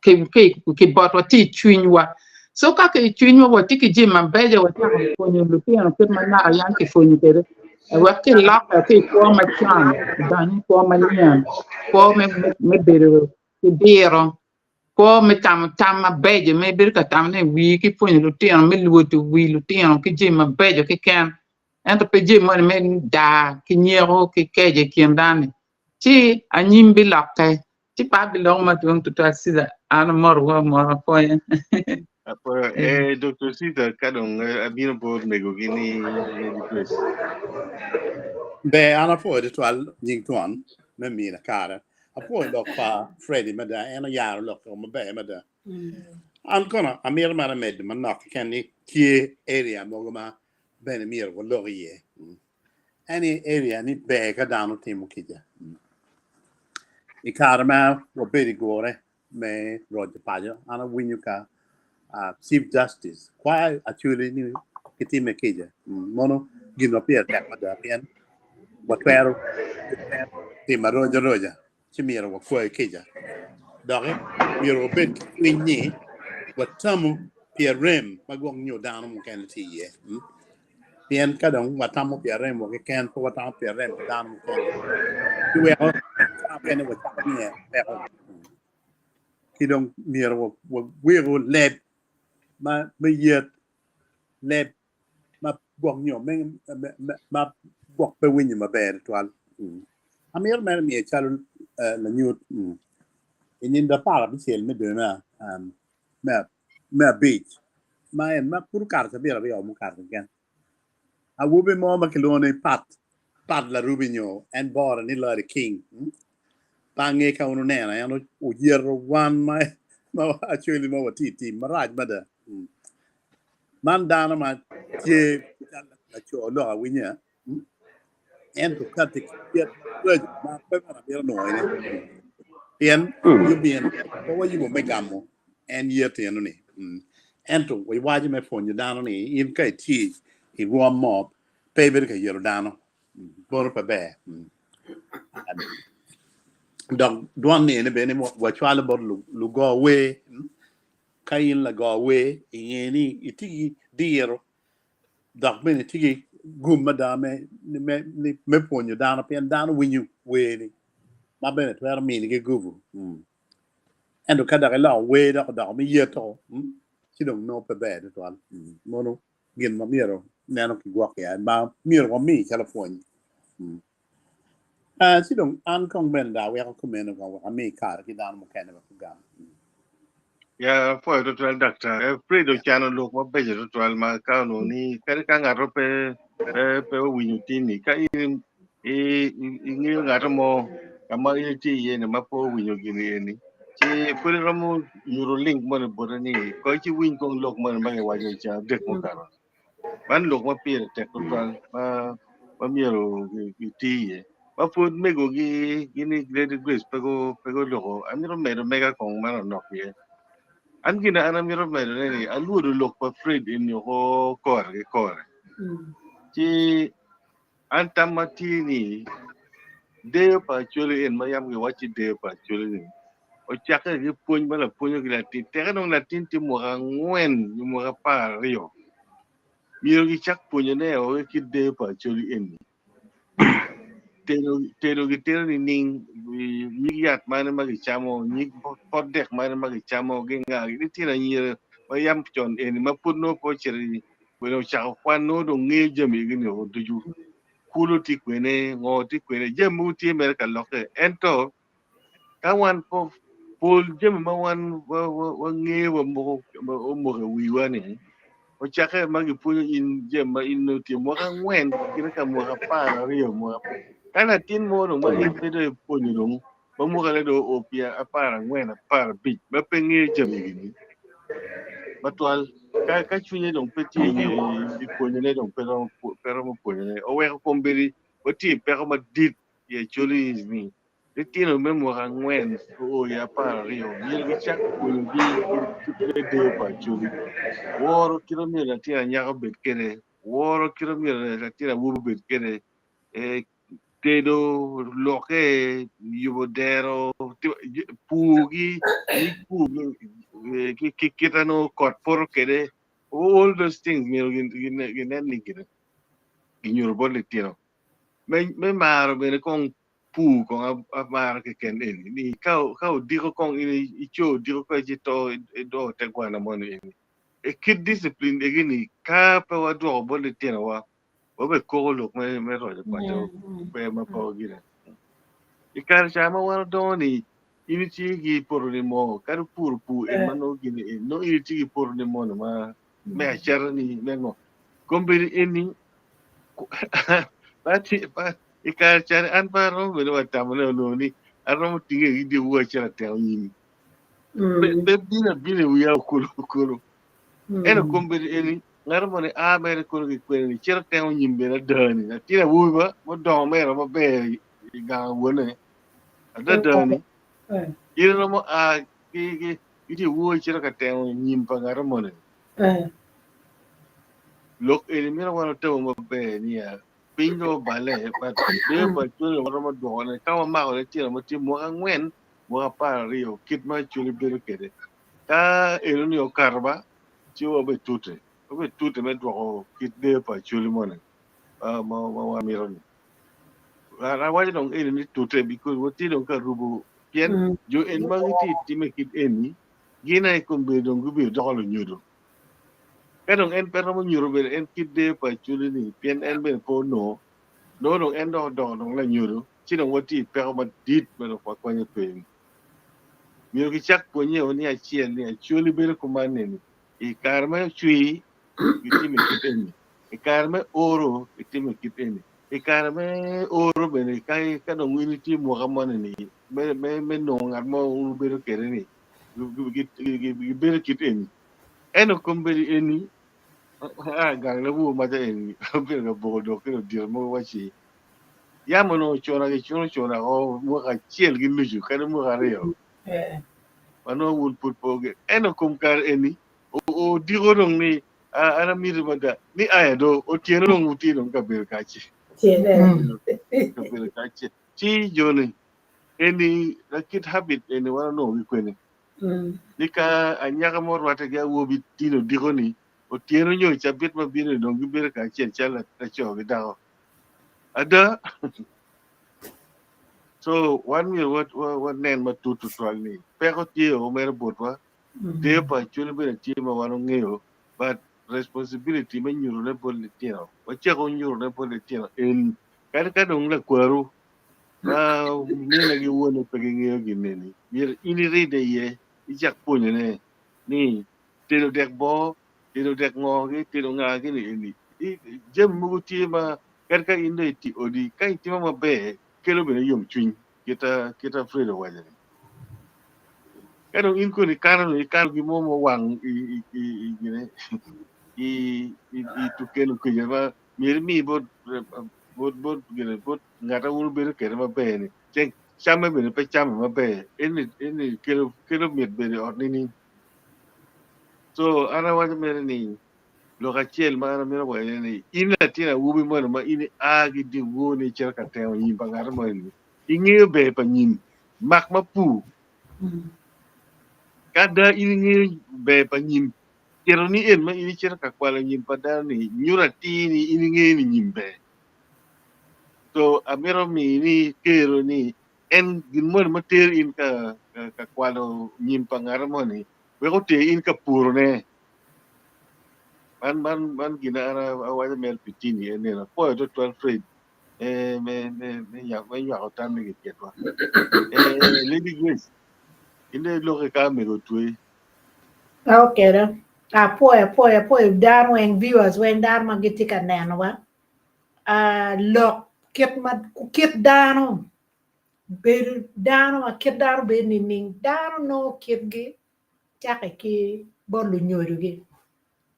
ki botwa tye i cwinywa. So ka ki i cwinywa watye ki jami mabeco wacako pwonyo lutino kit ma naka yam kipwonyo kwede wek kilokke ki i kwo macon odony i kwo manyen kwo me bedo ki diro. Kwo me tamo tam mabeco ma ibedo ka tamone i wii ki pwonyo lutino me lwodo wi lutino ki jami mabeco keken ento pe jami moni me daa ki nyeko ki keco i kin dano-ni ci anyim bilokke ci pe abiloko madwong tutwal Caesar an amorowu amora apwonya. Apwoyo. Eh, Dr. Caesar, ka dong abino bot megogi ni Lady Grace. Ber, an apwoyo tutwal nying twon me mina kare. Apwoyo lok pa Freddy mada, en oyaro lok maber mada. An kono amito mana medo manok keken ni tye area mogo ma bene myero walok iye. En area ni ber ka dano timo kica. I kare ma wabedo i gure me roco paco, an awinyo ka Chief Justice kwayo Acholi ni kitime kica. Mono gin ma pire tek mada pien watwero timo aroca aroca ci myero wakwayi kica. Doki myero wabed ki cwiny ni watamu pi arem ma gwok nyo dano mukene tye iye. Pien ka dong watamo pi aremwa keken, pe watamo pi arem pa dano mukene, ci weko ca mukene wacako niye peko. Ki dong myero waweko leb ma me yet, leb ma gwok nyo ma gwok pe winyo maber tutwal. Amito mere miyo calo lanyut i nino 16 me dwe me abic ma en ma pud okato cabit aryo mukato keken. Awobi mo ma kilwongo ni Pat Pat Larubi nyo en bore ni Larry King pe ange ka wun wuneno en oyeto wan ma actually ma watye i tim marac mada. Man dano ma tye laco lok awinya ento kati ki kit maraco ma pe bene amito nwoyone pien yubin pe wayubo me gamo en yet eno-ni. Ento waco me pwonyo dano ni in ka itye i rwom mo pe ibedo ka yeto dano bono pe ber. Dok dwon ni eni bene wacwalo bot lugo wer. Ka in lago wer inge ni itye ki diro dok bene itye ki gum mada me pwonyo dano pien dano winyo werni ma bene twero minigi gubu. Ento ka dok iloko wer dok odoko me yeto ci dong nongo pe ber tutwal. Mono gin ma myero neno ki gwok iye ma myero wami calo pwony. Ci dong an kong bene dong aweko kumeno kong wek ami kare ki dano mukene wek ogam. Ya apwoyo tutwal daktar. Eh, Fred ocano lok mabeco tutwal ma ka onongo ni kadi ka ngato pe pe pe owinyo tini ka in ingeyo ngato mo ka ma in itye iye ni ma pe owinyo gini eni ci pud iromo nyuto link moni bote ni kong ci winy kong lok moni ma kiwaco i ceng adek mukato. Man lok ma pire tek tutwal ma ma myero giti iye. Ma pud mego gi gini Lady Grace pe gu pe guloko amito medo mega kong manonok iye. An gin an amito medo ne ni alwodo lok pa Fred eni oko kore ki kore. Ci an tam ma tye ni deyo pa Acholi en ma yam giwacci deyo pa Acholi ni ocakke ki pwony ma lapwonyo ki latin teke dong latin tye mwaka angwen nyo mwaka 12 myero gicak pwonyone o ki deyo pa Acholi eni. Tedo tedo gitedo nining nyig yat mane ma gicamo nyig pot dek mane ma gicamo ginga litino anyira ma yam con eni ma pud nongo pe ocito bene ocako kwan nongo dong ngeyo jami egi ni ducu kulo tye kwene ngo tye kwene jami mogo tye mere ka lokke ento Ka wan pol jami ma wan wangeyo omoko i wiwa-ni, ocakke ma gipwonyo in jami ma in nongo itye mwaka angwen kine ka mwaka 12 mwaka ka latin mo dong ma in pe dong ipwonyo dong ma mwakane dong oo pyer 14 15 ma pe ngeyo jami eni matwal ka cwinye dong pe tye i pwonyone dong pe romo pwonyone oweko kombeddi watye i peko madit i Acholi ni Litino me mwaka angwen oo i 12 myero gicak pwonyogi kit me deyo pa Acholi, woro kit ma myero latin anyaka obed kwede, woro kit ma myero latin awobi obed kwede, tedo, lokke, yubo dero, purgi, nyig pur ki kit ma nongo kot poto kwede, all those things myero ginen ni ginyuto bot litino. Me maro bene kong. pur kong amaro keken eni ni ka ka odiko kong in ico odiko ka ci to idwo te gwana moni eni. E kit discipline egi ni ka pe wadwoko bot litinowa wabe koko lok me me roco paco pe ma pe wagine. I kare ca ma wan odongo ni in itye ki poto ni mo kadi puro pur en ma nongo gini en nongo in itye ki poto ni mo ni ma me acata ni me ngo. Kombeddi eni i kare ca ni an pe aromo bene wa tamo ne onongo ni aromo tinge ki dyewor acel ateko nyimi. Pe bino abina i wiya okulu okulu. Ento kombeddi eni ngat mo ni a mere kono ki kwene ni cito tengo nyim bene ada ni latin awobi ba mudongo mere maber i gang wone adada ni in romo a ki ki dyewor icito ka tengo nyim pa ngat mo ni. Lok eni mito wan otemo maber niya piny dong obale but deyo pa Acholi waromo dwoko ne ka wamako litino ma tye mwaka angwen mwaka 12 kit ma Acholi bedo kwede ka eno ni okato ba ci wabe tute wabe tute me dwoko kit deyo pa Acholi moni ma ma wamito ni awaco dong eni ni tute because watye dong ka rubo pien jo eni ma gitye time kit eni gin aye kombeddi dong gubedo doko lunyodo ka dong en pe romo nyuto bene en kit deyo pa Acholi ni pien en bene pe onongo nongo dong en dok odoko dong lanyodo ci dong watye i peko madit ma dong wakwanyo pe. Myero kicak pwonye o ni acel ni Acholi bedo kuman neni i kare me cwir gitimo kit eni i kare me oro gitimo kit eni i kare me oro bene ka ka dong in itye mwaka moni ni me me me nongo ngat mo wubedo kwede ni gibedo kit eni ento kombeddi eni a gang lawur maca eni obedo ka boko dok ki ludito mogo waci yam onongo cuna gicuno cuna o mwaka acel ki nucu kadi mwaka aryo ma nongo wun pud pe wuge ento kom kare eni odiko dong ni an amiti mada ni aya do otyeno dong wutye dong kabedo kacel kabedo kacel ci joni eni lakit habit eni wan onongo ki kwene ni ka anyaka mo orwatte ki awobi tin odiko ni otyeno nyo i cabit ma bino ni dong gibedo kacel calo laco ki dako ada so wan myero wanen matut tutwal ni peko tye o mere botwa deyo pa Acholi bene tye ma wan ongeyo but responsibility me nyutone bot litino wacako nyutone bot litino en kadi ka dong lakwaru ma mine ki wone pe gingeyo gin eni myero in iride iye icak pwonyone ni tedo dek boo tedo dek ngo ki tedo nga ki ni eni jami mogo tye ma kadi ka in dong iti odi ka itimo maber kelo bene yomcwiny kita kita Fred owaco ni ka dong in koni ikano ikano gin mo mowang i i i gine i i i tukeno keca ma myero imi bot bot bot gine bot ngat ma wun wubedo kwede maber ni ceng camme bene pe came maber eni eni kelo kelo mit bedo i ot nining so an awaco mere ni lok acel ma an amito waco ni in latin awobi moni ma in ia ki dyewor ni icito ka temo nyim pa ngat moni ni ingeyo ber pa nyim mak ma pur ka ada in ingeyo ber pa nyim tito ni en ma in icito ka kwalo nyim pa dano ni nyuto atir ni in ingeyo ni nyim ber so amito mini kero ni en gin moni ma tero in ka ka kwalo nyim pa ngat moni wek oter in ka purone man man man gin an awaco mere pi tini en neno apwoyo twatwal Fred me me me me me nywako tammi ki kitwa eh Lady Grace in dong iloki ka omego otweyi. Okay do. Apwoyo apwoyo apwoyo dano weng viewers weng dano ma gitye ka nenowa. Ah, lok kit ma kit dano bedo dano ma kit dano bedo nining dano nongo kitgi cakke ki bot lunyodogi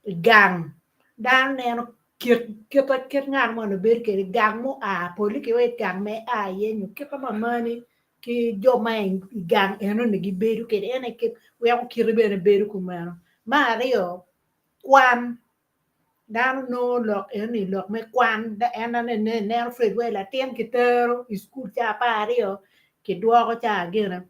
i gang dano neno kit kit kit ngat moni bedo kwede gang mua pole ki wa i gang ma ia iye nyo kit ma mamani ki jo ma i gang enoni gibedo kwede en aye kit weko kite bene bedo kumeno. Me aryo kwan dano nongo lok enoni lok me kwan en ineno Fred wai latin kitero i cukul ca 12 kidwoko ca gine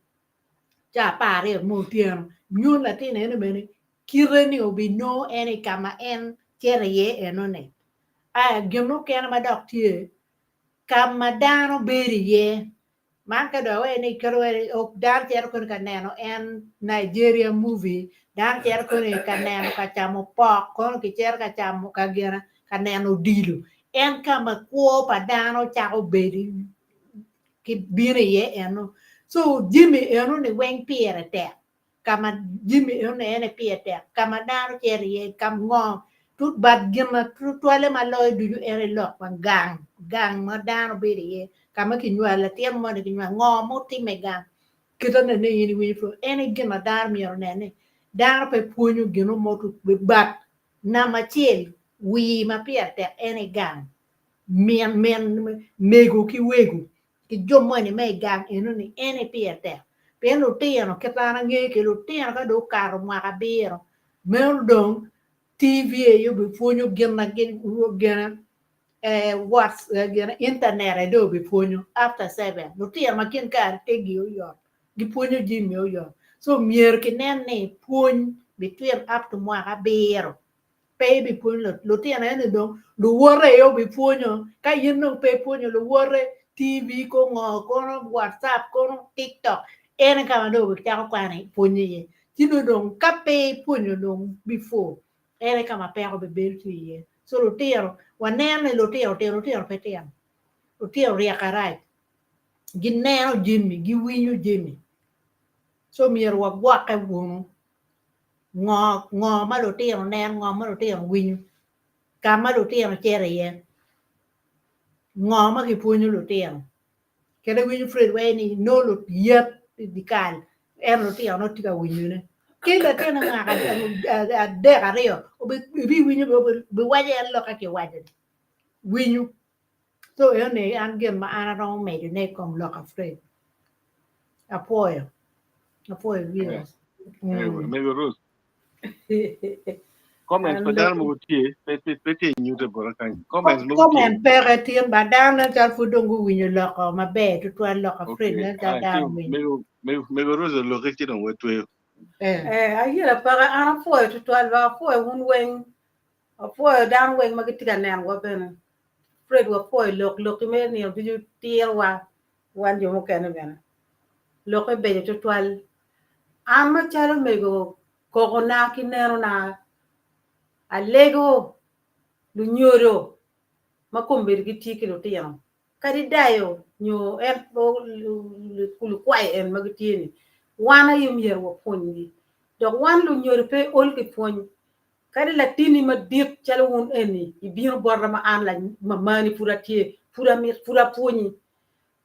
ca 12 me otyeno nyo latin eno bene kite ni obinongo en i ka ma en cito iye enoni. Aya gin mukene ma dok tye ka ma dano bedo iye. Man ka dong awaco ni kadi wa dano cito kunu ka neno en Nigeria movie, dano cito kunu ka neno ka camo pok, kono kicito ka camo ka gina ka neno odilo. En ka ma kwo pa dano cako bedo ki bino iye eno. So jami eno ni weng pire tek. Ka ma jami eno en aye pire tek, ka ma dano cito iye, ka ngo, but gin ma tutwalle ma loyo ducu en aye lok pa gang, gang ma dano bedo iye, ka ma kinywalo latin moni kinywalo, ngo ma otimme i gang, kite nene in iwinyo pud, en aye gin ma dano myero onen ni dano pe pwonyo gin mo but namba acel wir ma pire tek en aye gang, min min mego ki wego ki jo moni ma i gang eno-ni en aye pire tek pien lutino kit ma an angeyo kwede lutino ka dong okato mwaka abiro meno dong TV aye obipwonyo gin ma gin internet aye dong obipwonyo after seven lutino ma kin kare tegi oyot gipwonyo jami oyot so myero kinen ni pwony between up to mwaka abiro Pe ibipwonyo lutino eni dong luwote aye obipwonyo ka in dong pe ipwonyo luwote TV ko ngo kono WhatsApp kono TikTok en aye ka ma dong obicako kwano pwonyo iye ci nongo dong ka pe ipwonyo dong before en aye ka ma peko obibedo tye iye so lutino waneno ni lutino tino lutino pe tino lutino ryek arac gineno jami giwinyo jami so myero wagwokke wunu Ngo, ngo ma lutino neno, ngo ma lutino winyo, ka ma lutino cito iye, ngo ma kipwonyo lutino. Kede winyo Fred waco ni nongo yet i dyekal ento lutino nongo tye ka winyone. Ki latin me mwaka adek aryo ibiwinyo biwaco en lok ka kiwaco-ni, winyo. So eno ni an gin ma an aromo medone i kom lok pa Fred. Apwoyo. Apwoyo viewers. Mm. Mego Ruth. Comments pa dano mogo tye, pe pe pe tye nyute bota kany. Comments mogo tye. Comment peke tin ba dano nen calo pud dong guwinyo loko maber tutwal lok pa Fred Okay. nen calo Ah, dano ci winyo. mego mego mego Ruth oloki ci dong watweyo. Eh. Eh, ayela peke an apwoyo tutwal ba apwoyo wun weng Wapwoyo dano weng ma gitye ka nenowa bene. Fred wapwoyo lok, lokki me nino ducu tirowa wan jo mukene bene. Lokke beco tutwal. An macalo mego kokona ki nenona, alego lunyodo ma kombeddi gitye ki lutino kadi dayo nyo en lukwayo en ma gitye ni wan aye myero wapwonygi dok wan lunyodo pe ol ki pwony Kadi latinni madit calo wun eni ibino bota ma an lamamani pud atye, pud amit, pud apwonyi.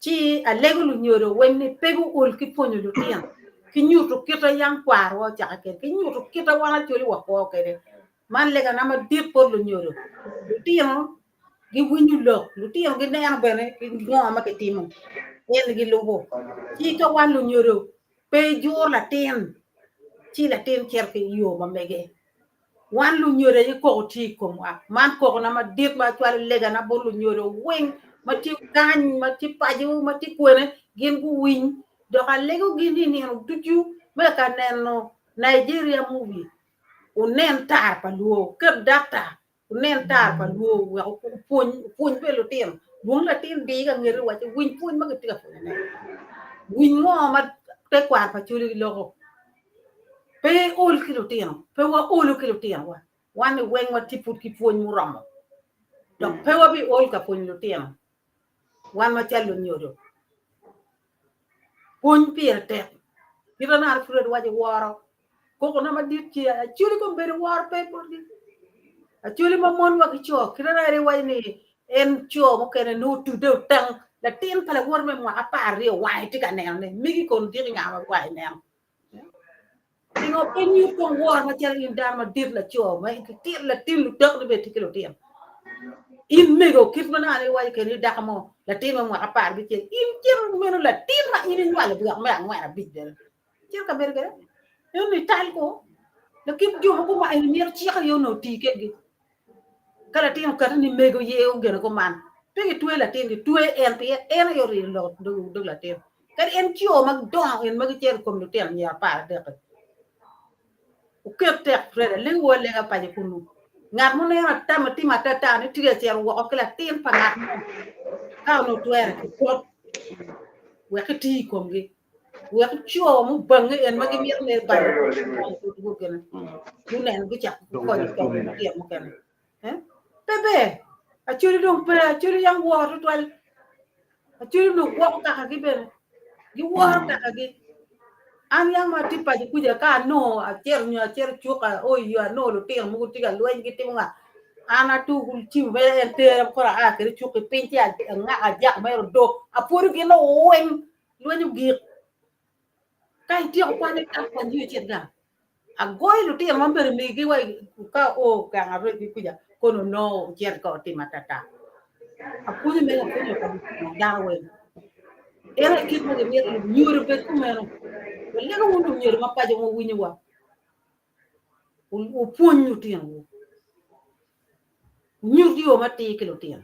Ci alego lunyodo weng ni pe guol ki pwonyo lutino, ki nyuto kita yam kwarowa ocake kwede, ki nyuto kita wan Acholi wakwo kwede. Man legana madit bot lunyodo. Lutino giwinyo lok, lutino gineno bene ngo ma kitimo, en gilubo. Ci ka wan lunyodo Pe ijur latin ci latin cito ki i yo ma mege. Wan lunyodo aye koko tye i komwa. Man kokona madit ma acwalo legana bot lunyodo weng ma tye kany, ma tye paco, ma tye kwene, gin guwiny. Dok alegogi ni nino ducu me ka neno Nigeria movie, wunen tar pa luo, wuket data Wunen tar pa lwo wek wupwony, wupwony bene lutino. Lwong latin di ka ngeti wacce, winy pwony ma gitye ka pwonyone. Winy ngo ma tekwaro pa Acholi giloko. Pe iol ki lutino, pe waolo ki lutinowa. Wan ni weng watye pud ki pwony muromo. Dok pe wabiol ka pwonyo lutino. Wan macalo lunyodo. Pwony pire tek. Kit ma Alfred waco woro. Kokona madit tye Acholi kombeddi woro pe botgi. Acholi ma mon wa ki co kit ma en waco ni en co mukene nongo otudde otang latin pa lawote me mwaka 12 wange tye ka neno ne megi kono diki nga ma wange neno. Pingo pe nyut kong woro macalo in dano madit laco ma itito latin lutokni bene tye ki lutino. In mego kit ma nongo iwaco kede ni dako mo latin me mwaka 11 in cito meno latin ma in inywalo dwek me angwen abic bene cito ka bedo kwede eno ni tal ko lakit jo mogo ma en myero cik aye onongo oti kwedgi ka latin okati ni mego ye ogene kuman pe gitwe latin gitwe en pien en aye orino lok dog latin kadi en co ma dongo en ma gicito i kom lutino anyira 13 wuket tek Fred alengo alenga paco kunu ngat mo neno atama timo atata ni tye ka cito woko ki latin pa ngat mo ka onongo twere ki pot. Wek iti i komgi. Wek co mubange en ma gimito mere balo gine. Guneno gucako konyo konyo lutino mukene. Eh? Pe ber. Acholi dong pe, acholi yang woro tutwal. Acholi dong gwoko kakagi bene. Giworo kakagi. An yang ma atye paco kuca ka anongo acito nyo acito cuk o i yo anongo lutino mogo tye ka lweny gitimo nga an atuku cim mere en tera koro aa kwede cuk ki piny ci angako ajako mere odok apwodo gin weng lweny ogik ka ityeko kwan itak kwan yo icit gang agoyo lutino ma bedo migi wa ka o gang arec ki kuca kono onongo ocito ka otimo atata apwonyo mere apwonyo ka dano weng en aye kit ma gimito lunyodo bed kumeno walego wun lunyodo ma paco ma wuwinyowa wupwony lutinowu wunyut yo matir ki lutino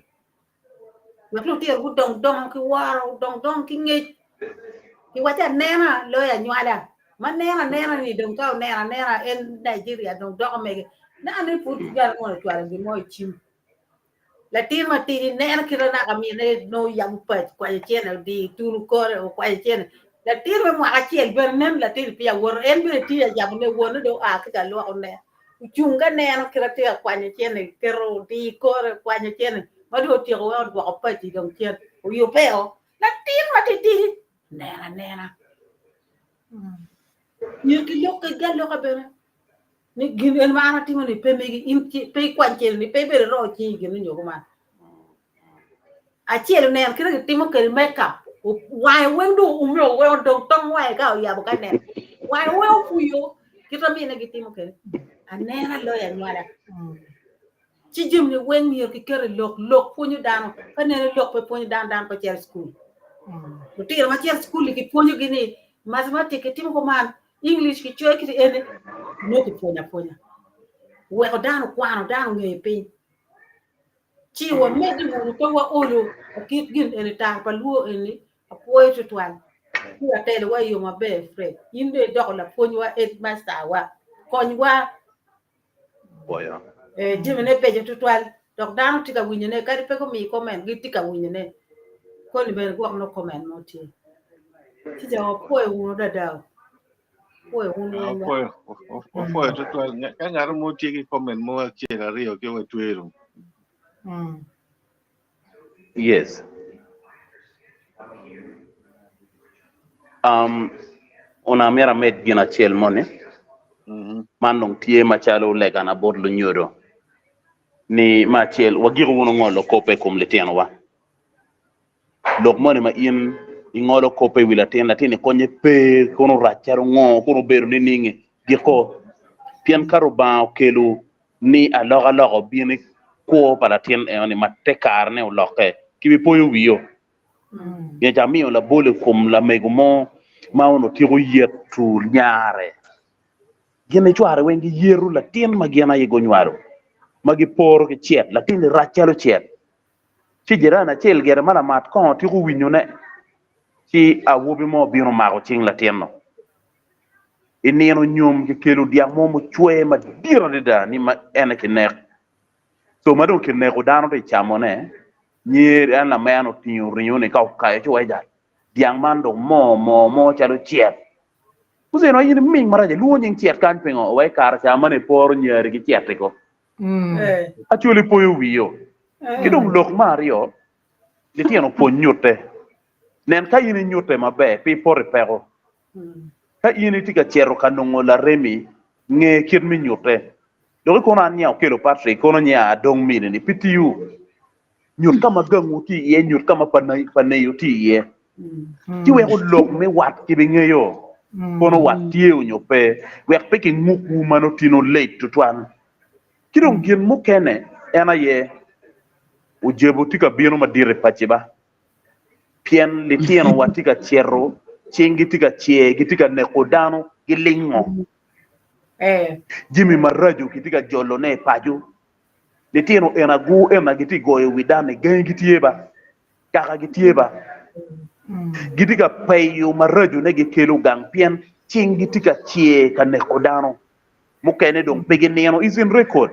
wek lutino gudong dongo ki woro gudong dongo ki ngec giwaco anena loyo anywala ma neno anena ni dong ka oneno anena en Nigeria dong doko mege neno ni pud bene mono ocwalo gin mo i cim latin matidi neno kite naka mine nongo yabo pac okwanyo cene odiyo tunu kore okwanyo cene latin me mwaka acel bene nen latin peya woto en bene tye ka yabone wonne dong oa ki ka lwoko ne ocung ka neno kite tye ka kwanyo cene keto odiyo kore okwanyo cene ma dong otyeko wek odwoko paci dong cen oyubeo latin matitidi neno anena myero kilok ki aloka bene ni gin en ma an atimo ni pe megi in pe ikwany cene ni pe ibedo iro cingi gin nyo kuman acel oneno kite gitimo kwede makeup wange weng dong oume weng odong tong wange ka oyabo ka neno wange weng opuyo kite mine gitimo kwede anena loyo anywala ci jami weng myero kiketo i lok lok pwonyo dano ka nene lok pe pwonyo dano dano pe cito i cukul lutino ma cito i cukul kipwonyogi ni mathematic kitimo kuman English kicoyo kiti eni nongo kipwonyo apwonya weko dano kwano dano ngeyo piny ci wamedde wunu pe waolo kit gin eni tar pa luo eni apwoyo tutwal ci atelo wa i yo maber Fred in dong idoko lapwonywa headmaster wa konywa Pwoyo. Eh, jamine beco tutwal dok dano tye ka winyone kadi pe gumiyi comment gitye ka winyone koni bene gwok nongo comment mo tye ci jo wapwoyo wunu dada pwoyo wun weng ba. Wapwoyo wapwoyo tutwal ka ngat mo tye ki comment mo acel aryo ki watwero. Mm. Yes. Um, onongo amyero amed gin acel moni. Mhm. Man dong tye macalo legana bot lunyodo ni me acel wagiko wunu ngolo kop i kom litinowa. Lok moni ma in ingolo kop i wi latin, latin-ni konye pe, kono rac calo ngo, kono obedo nining, giko. Pien ka Rubanga okelo ni alokaloka obin i kwo pa latin enoni ma te karene olokke, kibipoyo wiyo. Pien ca amiyo labol i kom lamego mo ma onongo tyeko yeto nyare. Gin ki cware weng giyeto latin ma gin aye gunywalo, ma giporo ki cet. Latin-ni rac calo cet. Ci jirani acel gire ma lamat kongo tyeko winyone, ci awobi mo obino omako cing latin-nu. I nino nyom kikelo dyang mo mucwe madit adada ni ma ene kinek. Co ma dong kineko dano tye camone, nyer en lameno otingo ringo-ni ka okayo ci owaco dyang man dong moo moo mo calo cet. Guceno in iming marac ilwongo nying cet kany pingo? Owaco kare ca meno iporo nyari ki cet-ti ko. Acholi poyo wiyo. Ki dong lok me aryo, litino pwony nyutte. Nen ka in inyutte maber, pe ipoto i peko. Ka in itye ka cito ka nongo laremi, nge kit me nyutte. Dok kono an nya Okello Patrick, kono nya Adong mini-ni, pe tiyo. Nyut ka ma gangwu tye iye, nyut ka ma pa neyo tye iye. Ci weko lok me wat kibingeyo kono wat tye onyo pe, wek pe kingukwu ma nongo tino late tutwal. Ki dong gin mukene en aye, ojebo tye ka bino madit i paci ba, pien litinowa tye ka cito, cinggi tye ka cer, gitye ka neko dano, gilingo. Jami maraco kitye ka jolone i paco. Litino ena gu ena gitye ka goyo wi dano i gangi gitye ba, kaka gitye ba. Gitye ka peyo maracone gikelo gang pien cinggi tye ka cer ka neko dano. Mukene dong pe ginino, is in record,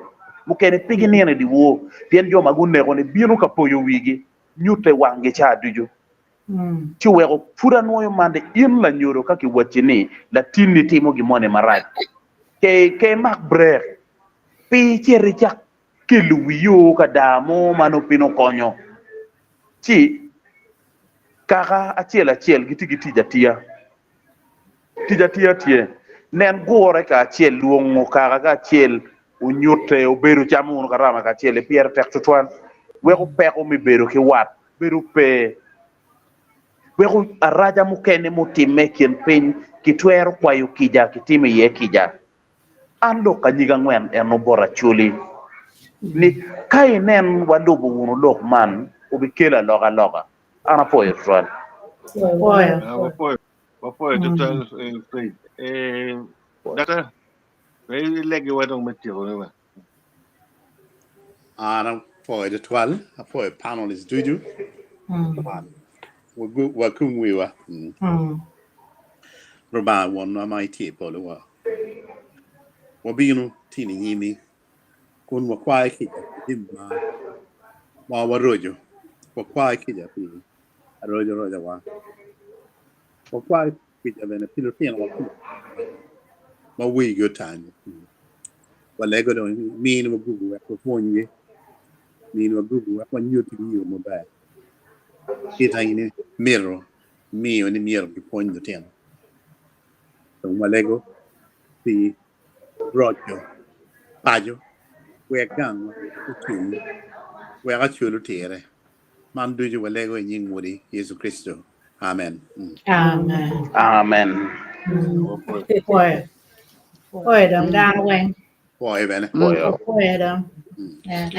mukene pe ginino i dyewor pien jo ma guneko-ni bino ka poyo wigi, nyutte wanggi ca ducu. Ci oweko pud anwoyo man ni in lanyodo ka kiwacci ni latinni timo gin moni marac, ke ke imak brek pi icit icak kelo wiyo ka daa mo ma nongo pe okonyo. Ci kaka acel acel gitye ki tic atiya. Tic atiya tye. Nen gure kacel, lwongo kaka kacel, onyute, obedo camo wunu karama kacel-li pire tek tutwal. Weko peko me bedo ki wat bedo pe. Weko araca mukene mutimme i kin piny kitwero kwayo kica kitimo iye kica. An lok anyig angwen eno bot Acholi ni ka inen walubo wunu lok man obikelo alokaloka. An apwoyo tutwal. Apwoyo. Ah, wapwoyo wapwoyo tutwal eh, Fred. Eh, Daktar, we ileggiwa dong me tyeko ne wa. An apwoyo tutwal, apwoyo panelists ducu. Wagu- Wakum wiwa. Rubanga wonwa ma itye i polo wa. Wabino tin i nyimi kun wakwayo kica pi jami ma ma waroco. Wakwayo kica pi aroco rocowa. Wakwayo kica bene pi lutinowa ma wigi otany. Walego dong ni miniwa gugu wek wapwonygi, miniwa gugu wek wanyutigi yo maber. Kita in imito miyo ni myero gipwony lutino. Dong walego pi roco paco wek gangwa ocung, wek acol otire. Man ducu walego i nying Wodi, Yecu Kricito. Amen. Amen. Amen. Pwoyo. Pwoyo dong dano weng. Pwoyo bene. Pwoyo. Pwoyo dong. Yeah.